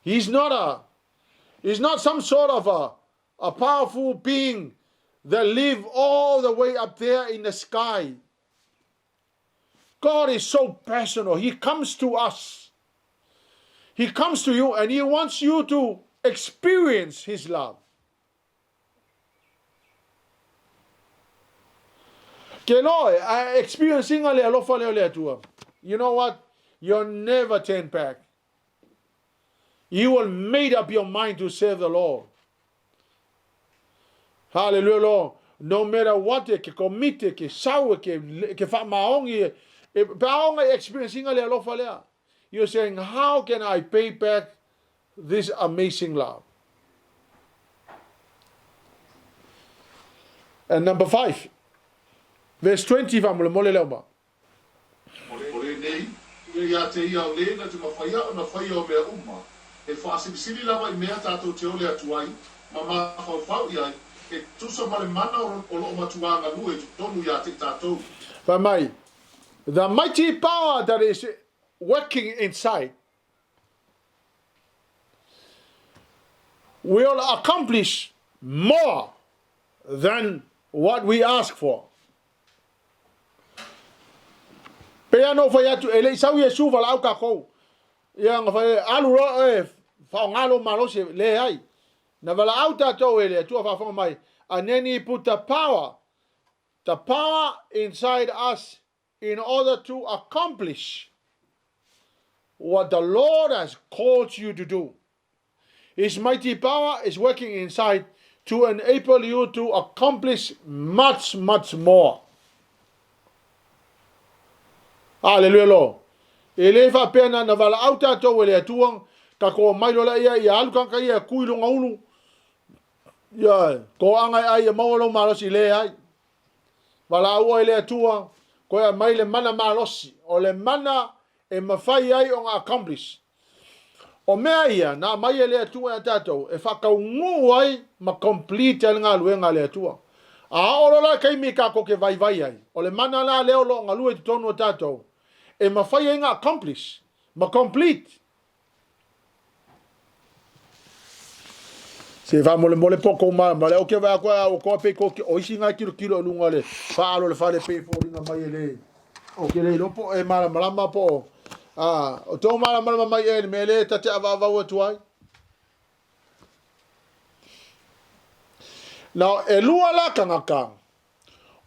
He's not a he's not some sort of a powerful being that live all the way up there in the sky. God is so personal. He comes to us. He comes to you and he wants you to experience his love. Ke loa e experience ina le alofa lea o le Atua. You know what? You'll never turn back. You will made up your mind to serve the Lord. Hallelujah, Lord. No matter what, e ke commit, e ke sau, e ke, ke whaamaongi, e, e, pe aonga e experiencing le alofa lea. You're saying, how can I pay back this amazing love. And number 5, verse 20 faamolemole leo ma. O lenei, ia ia te ia o le na te mawhaia o na whaia o mea uma, e whaasilisili lava i mea tātou te ole atu ai, ma mafaufau i ai, e tusa ma le mana o loo matua galue i totonu ia te i tātou. Fai mai, the mighty power that is working inside will accomplish more than what we ask for. Pei lava ona ou fai atu, e le i sau Iesu valaau takou. Ia na fai, alu loa oe, faaaoga lou malosi, leai. Na valaau tatou e le Atua faafofoga mai, and then he put the power, the power inside us in order to accomplish what the Lord has called you to do. His mighty power is working inside to enable you to accomplish much, much more. Aleluia lo. E le faapea na na valaau tatou e le Atua, tatou omai loa laia ia alu tagata ia e ku i luga ulu, ia toaga e ai ia maua lou malosi, leai. Valaau oe i le Atua, toe aumai le mana malosi, o le mana e mafai ai ona accomplish. O mea ia na aumai e le Atua ia tatou e faataunuu ai ma complete ai le galuega a le Atua. A oo loa la le taimi tatou te vaivai ai, o le mana la lea o lo o galue i totonu o tatou e mafai ai ona accomplish ma complete. Se faamolemole po o tou malamalama lea ou te vaai atu ai a ua toa pei tou te o isi na e tilotilo i luga o le faaalo o le fale pei e foliga mai e le ou te le iloa po o e malamalama po o a o tou malamalama mai ea i le mea lea ta te avaavau atu ai. Now, e lua la tagata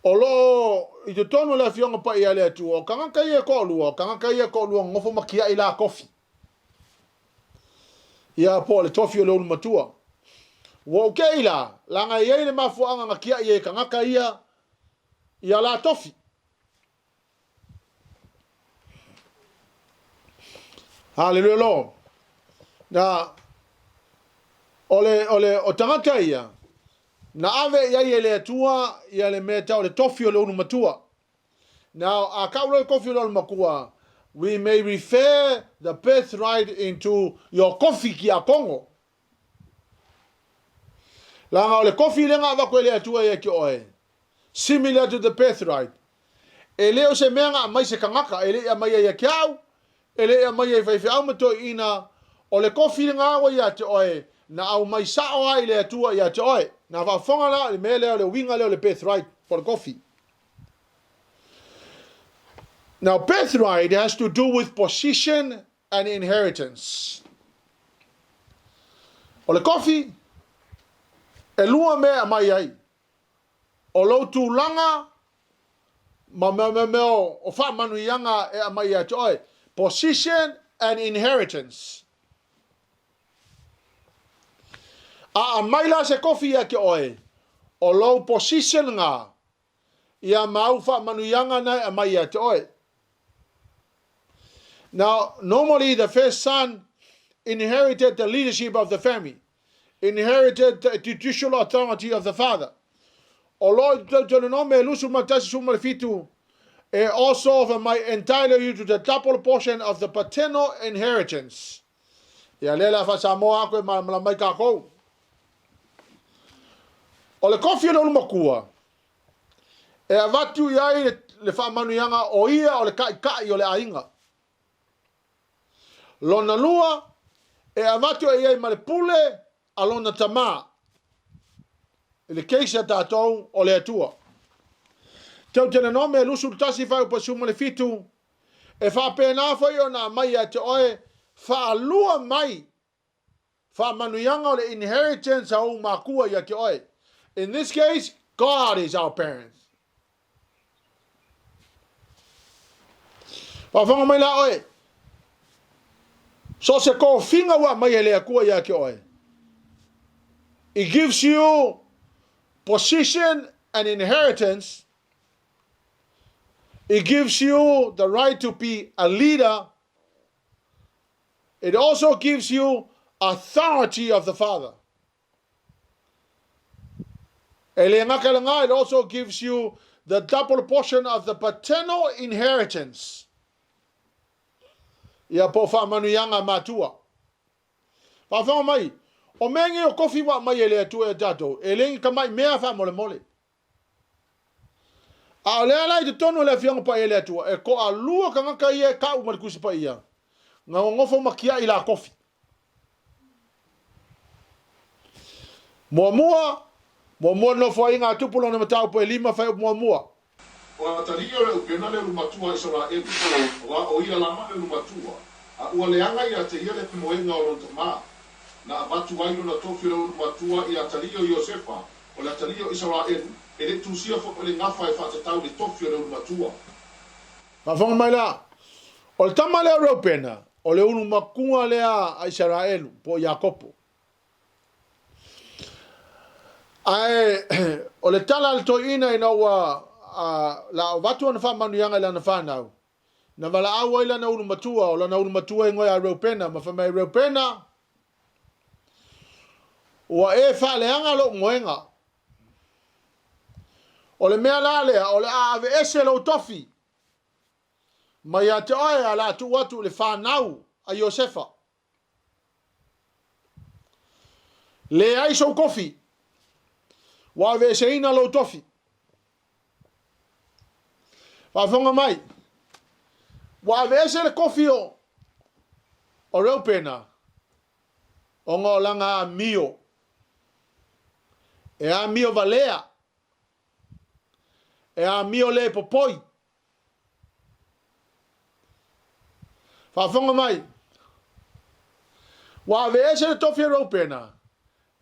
o lo o i totonu o le Afioga Paia a le Atua, o tagata ia e toalua, o tagata ia e toalua nonofo ma tiai la tofi. Ia po o le tofi o le ulumatua. Ua ou te'i la, leaga e i ai le mafuaaga na tiai ai e tagata ia ia la tofi. Haleluia lo. Na o le o le o tagata ia na ave i ai e le Atua ia le mea tau le tofi o le ulumatua. Now, a kau loa i kofi o le ulumatua, we may refer the birthright into your kofi kiakongo. Leaga o le kofi lea na avatu e le Atua ia ki oe, similar to the birthright. E le o se mea na aumai se tagata, e le i aumaia ia ki au, e le i aumaia i faifeau ma toeaiina, o le kofi lena ua ia te oe, na aumai sao lava i le Atua ia te oe. Na faafofoga la i le mea lea o le uiga lea o le birthright po o le kofi. Now birthright has to do with position and inheritance. O le kofi, e lua mea e aumai ai. O lou tulaga ma mea mea mea o faamanuiaga e aumai ia te oe. Position and inheritance. A aumai la se kofi ia te oe, o lou position nga, ia ma au faamanuiaga na e aumai ia te oe. Now, normally the first son inherited the leadership of the family, inherited the judicial authority of the father. O lo i Deuteronome 21 17, e also of my entitle you to the double portion of the paternal inheritance. Ia lea le a faa-Samoa aku e malamalama ai kākou. O le kofi o le ulumakua, e avatu i ai le faamanuiaga o ia o le kaʻikaʻi o le aiga. Lona lua, e avatu e i ai ma le pule a lona tamā, i le case a tatou o le Atua. Teutenanome 21 fuaiupu 17, e faapena foi ona aumai ia te oe faalua mai faamanuiaga o le inheritance a ou makua ia te oe. In this case, God is our parents. Faafofoga mai la oe, so o se tofiga ua aumai e le Atua ia te oe, it gives you position and inheritance. It gives you the right to be a leader. It also gives you authority of the father. E le gata i lena, it also gives you the double portion of the paternal inheritance. Ia po o faamanuiaga a matua. Faafofoga mai, o mea nei o kofi ua aumai e le Atua ia tatou, e le ni tamai mea faamolemole. A o lea la i totonu o le Afioaga Paia i le Atua, e toalua tagata ia e tau ma le Tusi Paia, na nonofo ma tiai la tofi. Muamua, muamua le nofoaiga a Tupu lona mataupu e lima faaiupu muamua. O Atalia o Reubena le ulumatua a Isaraelu, aua o ia lava le ulumatua, a ua leaga ia te ia le moega o lona tama. Na avatu ai lona tofi o le ulumatua i Atalia o Iosefa, O le atalii o Isaraelu, e le i tusia foi le gafa e faatatau i le tofi o le ulumatua. Faafofoga mai la, o le tama lea o Reubena, o le ulumatua lea a Isaraelu, po o Iakopo. Ae o le tala a le toeaina ina ua la avatu ana faamanuiaga i lana fanau, na valaau ai lana ulumatua, o lana ulumatua e igoa ia Reubena, ma fai mai, Reubena, Ua e faaleaga lou moega. O le mea la lea, o le a aveese lou tofi mai ia te oe a o le a tuu atu i le fanau a Iosefa. Leai sou tofi, ua aveeseina lou tofi. Faafofoga mai, ua aveese le kofi o o Reupena ona o lana amio, e amio valea, e amio le popoi. Faafofoga mai, ua aveese le tofi o Reupena,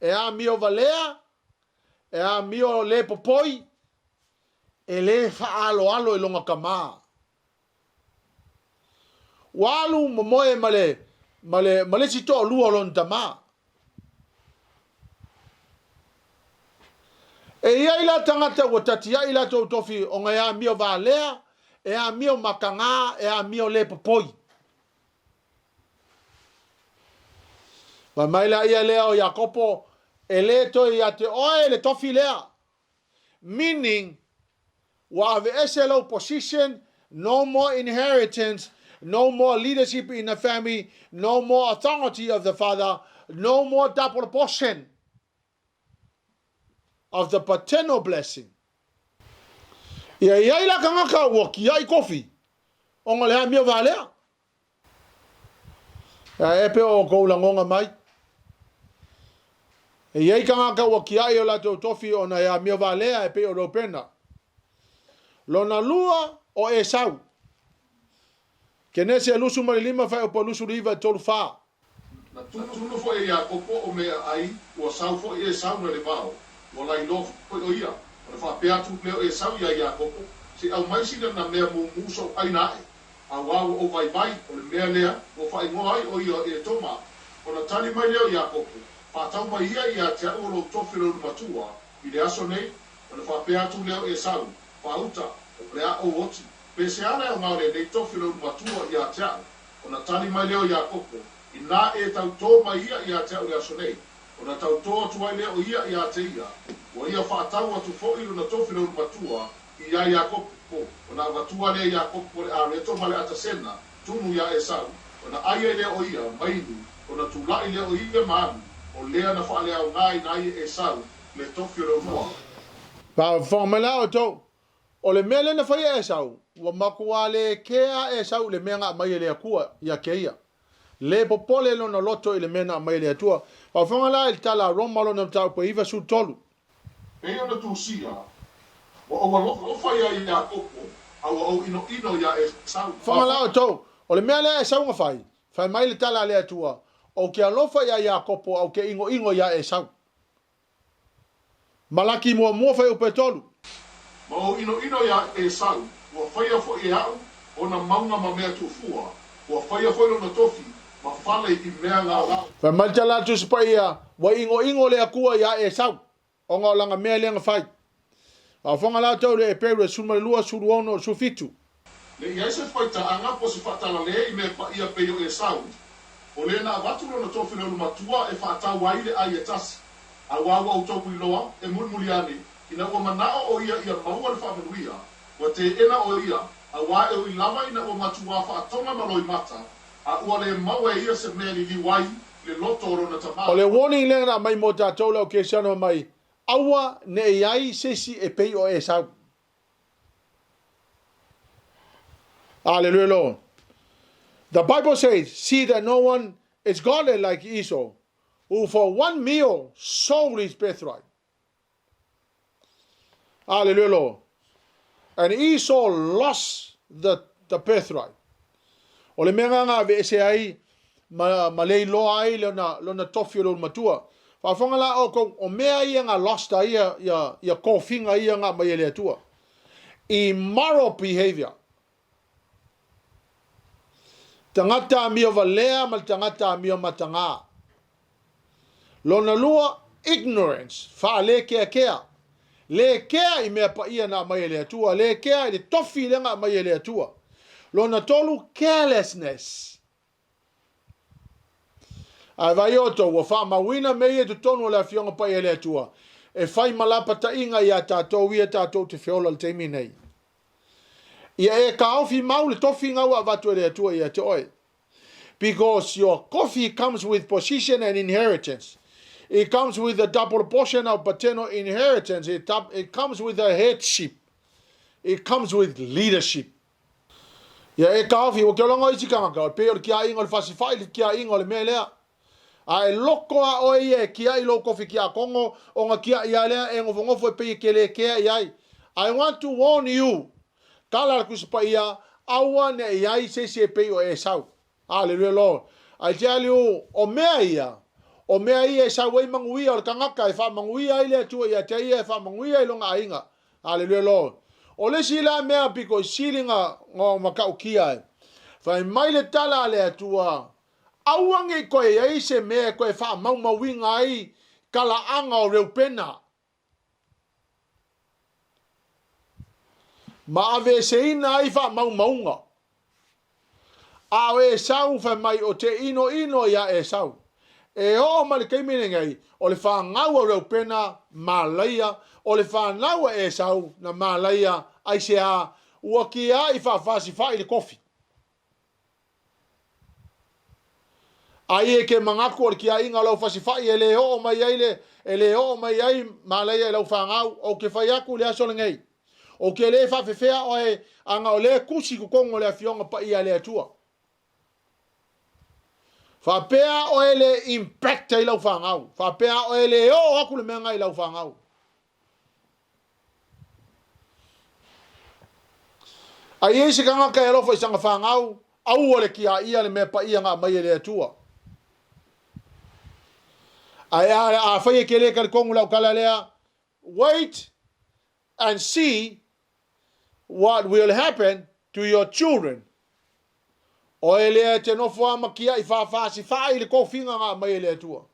e amio valea, E amio le popoi, e le faaaloalo i lona tama. Ua alu momoe ma le, ma le, ma le isi toalua o lona tama. E i ai la tagata ua tatiai latou tofi ona e amio valea, e amio mataga, e amio le popoi. Fai mai la ia lea o Iakopo, E le toe ia te oe le tofi lea. Meaning, ua aveese lou position, no more inheritance, no more leadership in the family, no more authority of the father, no more double portion of the paternal blessing. Ia i ai la tagata ua kiaʻi kofi ona o le amio valea. Ae e pe o outou lagona mai. E i ai tagata ua kiaʻi o latou tofi ona e amio valea e pei o Reubena. Lona lua o Esau. Kenese 25 faaiupu 29 e 3 fa. Na tunu foi e Iakopo o meaai, ua sau foi Esau nai le vao, ua lailoa foi o ia. Ona faapea atu lea o Esau iā Iakopo, Se i aumai sina na mea mumu soʻu ʻaina aʻe, auā ua ou vaivai, o le mea lea ua faaigoa ai ʻo ia o Etoma. Ona tali mai lea o Iakopo, Faatau mai ia ia te aʻu o lou tofi o le ulumatua i le aso nei. Ona faapea atu lea o Esau, Faauta, o le a ou oti, pe se ala e aoga o lenei tofi o le ulumatua ia te aʻu. Ona tali mai lea o Iakopo, Inā e tautō mai ia ia te aʻu i le aso nei, ona tautō atu ai lea o ia ia te ia, ua ia faatau atu foi lona tofi ulumatua iā Iakopo, ona avatua lea e Iakopo le areto ma le atasena, tunu iā Esau, ona ʻai ai lea o ia ma inu, ona tulaʻi lea o ia ma alu, o lea na faaleaogaina ai e Esau le tofi o le ulumatua. Faafofoga mai la outou, O le mea lea na faia e Esau, ua matua le kea a Esau i le mea na aumai e le Atua ia te ia. Le popole lona loto i le mea na aumai e le Atua. Faafofoga la i le tala a Roma lona mataupu e 93. Pei ona tusia, Ua ou alofa iā Iakopo, a ua ou ʻinoʻino iā Esau. Fofoga la outou, o le mea lea a Esau na fai, fai mai le tala a le Atua, Ou te alofa iā Iakopo a ou te ʻinoʻino iā Esau. Malaki muamua fuaiupu e tolu. Ma ou ʻinoʻino iā Esau, ua faia foi e aʻu ona mauga ma mea tuufua, ua faia foi lona tofi ma fale i mea gaogao. Fai mai le tala a le Tusi Paia, Ua ʻinoʻino le Akua iā Esau, ona o lana mea lea na fai. Faafofoga la outou i le Eperu e 12, 16, 17. Ne i ai se faitaaga po o se faatalalē i mea paia pei o Esau. O le na avatu lona tofi o le ulumatua e faatau ai le ai e tasi, auā ua outou iloa, e mulimuli ane, ina ua manao o ia ia maua le faamanuia, ua teena o ia, auā e ui lava ina ua matuā faatoga ma loimata, a ua le maua e ia se mea e liliu ai le loto o lona O tamā. le warning lea na aumai mo tatou le au Kerisiano mai, Aua ne i ai se isi e pei o Esau. Hallelujah, Lord. The Bible says, See that no one is godly like Esau, who for one meal sold his birthright. Hallelujah, Lord. And Esau lost the birthright. O le mea nga aveese ai ma le iloa ai lona tofi o le ulumatua. Faafofoga la oukou, o mea ia nga lost ai ia kofiga ia nga aumai e le Atua. Immoral behavior. Tagata amio valea ma le tagata amio mataga. Lona lua, ignorance, faalekeakea. Le kea i mea paia na aumai e le Atua, le kea i le tofi lea na aumai e le Atua. Lona tolu, carelessness. Ae vaai outou, ua faamauina mea ia i totonu o le Afioga Paia a le Atua, e fai ma lapataiga iā tatou ia tatou te feola i le taimi nei. Ia e taofi mau le tofiga ua avatu e le Atua ia te oe. Because your coffee comes with position and inheritance. It comes with a double portion of paternal inheritance. It comes with a headship. It comes with leadership. Ia e taofi, ua keologa isi tagata, o le pei o le kiaʻiga o le fasifaʻi le kiaʻiga o le mea lea. A e loko a oe ia e kiaʻi lou kofi kiakono, ona kiaʻi a lea e nofonofo e pei e ke le kea i ai. I want to warn you, tala a le Tusi Paia, aua ne i ai se isi e pei o Esau. Hallelujah Lord. I tell you, o mea ia, o mea ia e sau ai manuia o le tagata e faamanuia ai le Atua ia te ia e faamanuia i lona aiga. Hallelujah Lord. O le isi la mea pito i sili na matautia e, fai mai le tala a le Atua, Aua ne i toe i ai se mea e toe faamaumauina ai talaaga o Reupena, ma aveeseina ai faamaumauga. A o Esau fai mai o te inoino iā Esau. E oo mai le taimi lenei, o le fanau a Reupena, malaia, o le fanau a Esau na malaia, aisea, ua kiaʻi faafasifai le kofi. Ai e ke manatu o le kiaʻiga o lau fasifaʻi e le oo mai ai le, e le oo mai ai malaia i lau fanau, ou ke fai atu i le aso lenei. Ou ke le faafefea oe ana o lea tusi i totonu o le Afioga Paia a le Atua. Faapea oe le impact ai lau fanau. Faapea oe le oo atu le mea nga i lau fanau. A i ai se tagata e alofa i sana fanau, aua le kiaia le mea paia na aumai e le Atua. Ae a, afai e ke le talitonu lau tala lea, wait and see what will happen to your children. Oe lea e te nofo a ma kiaʻi faafasifai i le tofiga na aumai e le Atua.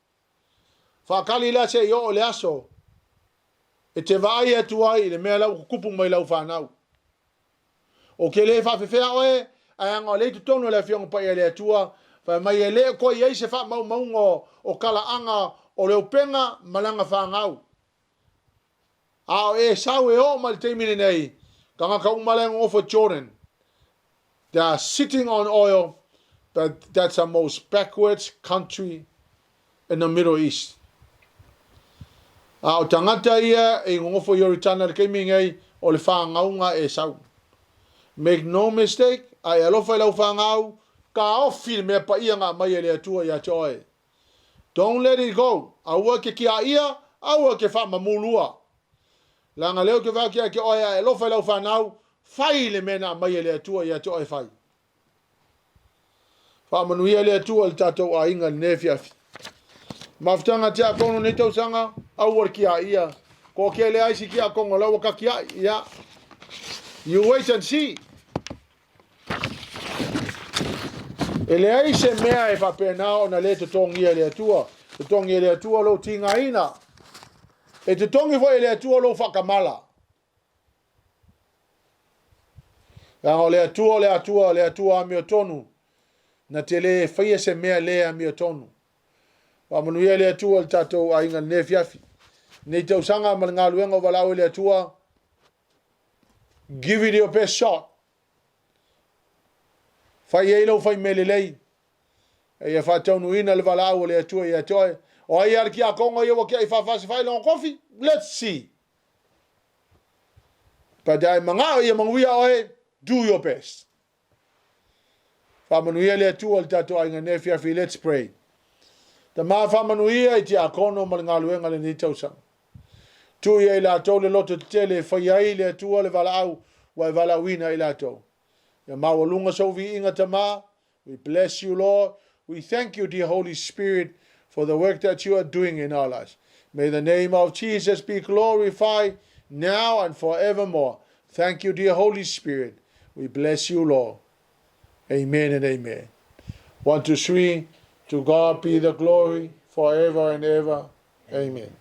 Faatali la se i oo le aso e te vaai atu ai i le mea la ua tutupu mai lau fanau. O ke le faafefea oe, ae ana o lea i totonu o le Afioga Paia a le Atua, fai mai e le o toe i ai se faamaumauga o talaaga o le upega ma lana fanau. A o Esau e oo mai le taimi lenei, tagata uma la e nonofo i Jordan, they are sitting on oil, but that's the most backwards country in the Middle East. A o tagata ia e nonofo i Oritana i le taimi lenei, o le whāngauga a Esau. Make no mistake, a e alofa i lau whāngau, taofi le mea paia nga aumai e le Atua ia te oe. Don't let it go, aua ke ki a ia, aua ke faamamulua. Leaga lea ou te vaai atu ia te oe a e alofa i lau fanau, fai le mea na aumai e le Atua ia te oe fai. Faamanuia le Atua i le tatou aiga i lenei afiafi. Mafutaga tiakono nei tausaga, aua le ki a ia. Toatele ai si tiakono la ua tatiai, ia. You wait and see. E leai se mea e faapena ona le totogia e le Atua. Totogi e le Atua lou tigaina. E totogi foi e le Atua lou faatamala. Leaga o le Atua o le Atua, o le Atua amiotonu. Na te lē faia se mea lē amiotonu. Faamanuia le Atua i le tatou aiga i lenei afiafi. Lenei tausaga ma le galuega o valaau e le Atua. Give it your best shot. Fai ai lau fai mea lelei. A ia faataunuuina le valaau a le Atua ia te oe. O ai lava le tiakono ia ua tiai faafasafai lona tofi? Let's see. But a e manao ia manuia oe, do your best. Faamanuia le Atua i le tatou aiga i lenei afiafi. Let's pray. Tama faamanuia i tiakono ma le galuega i lenei tausaga. Tuu ia i latou le loto tetele e fai ai le Atua le valaau ua e valaauina i latou. Ia maualuga sou viiga Tama. We bless you Lord. We thank you dear Holy Spirit for the work that you are doing in our lives. May the name of Jesus be glorified now and forevermore. Thank you dear Holy Spirit. We bless you Lord. Amen and amen. 1, 2, 3. To God be the glory forever and ever. Amen.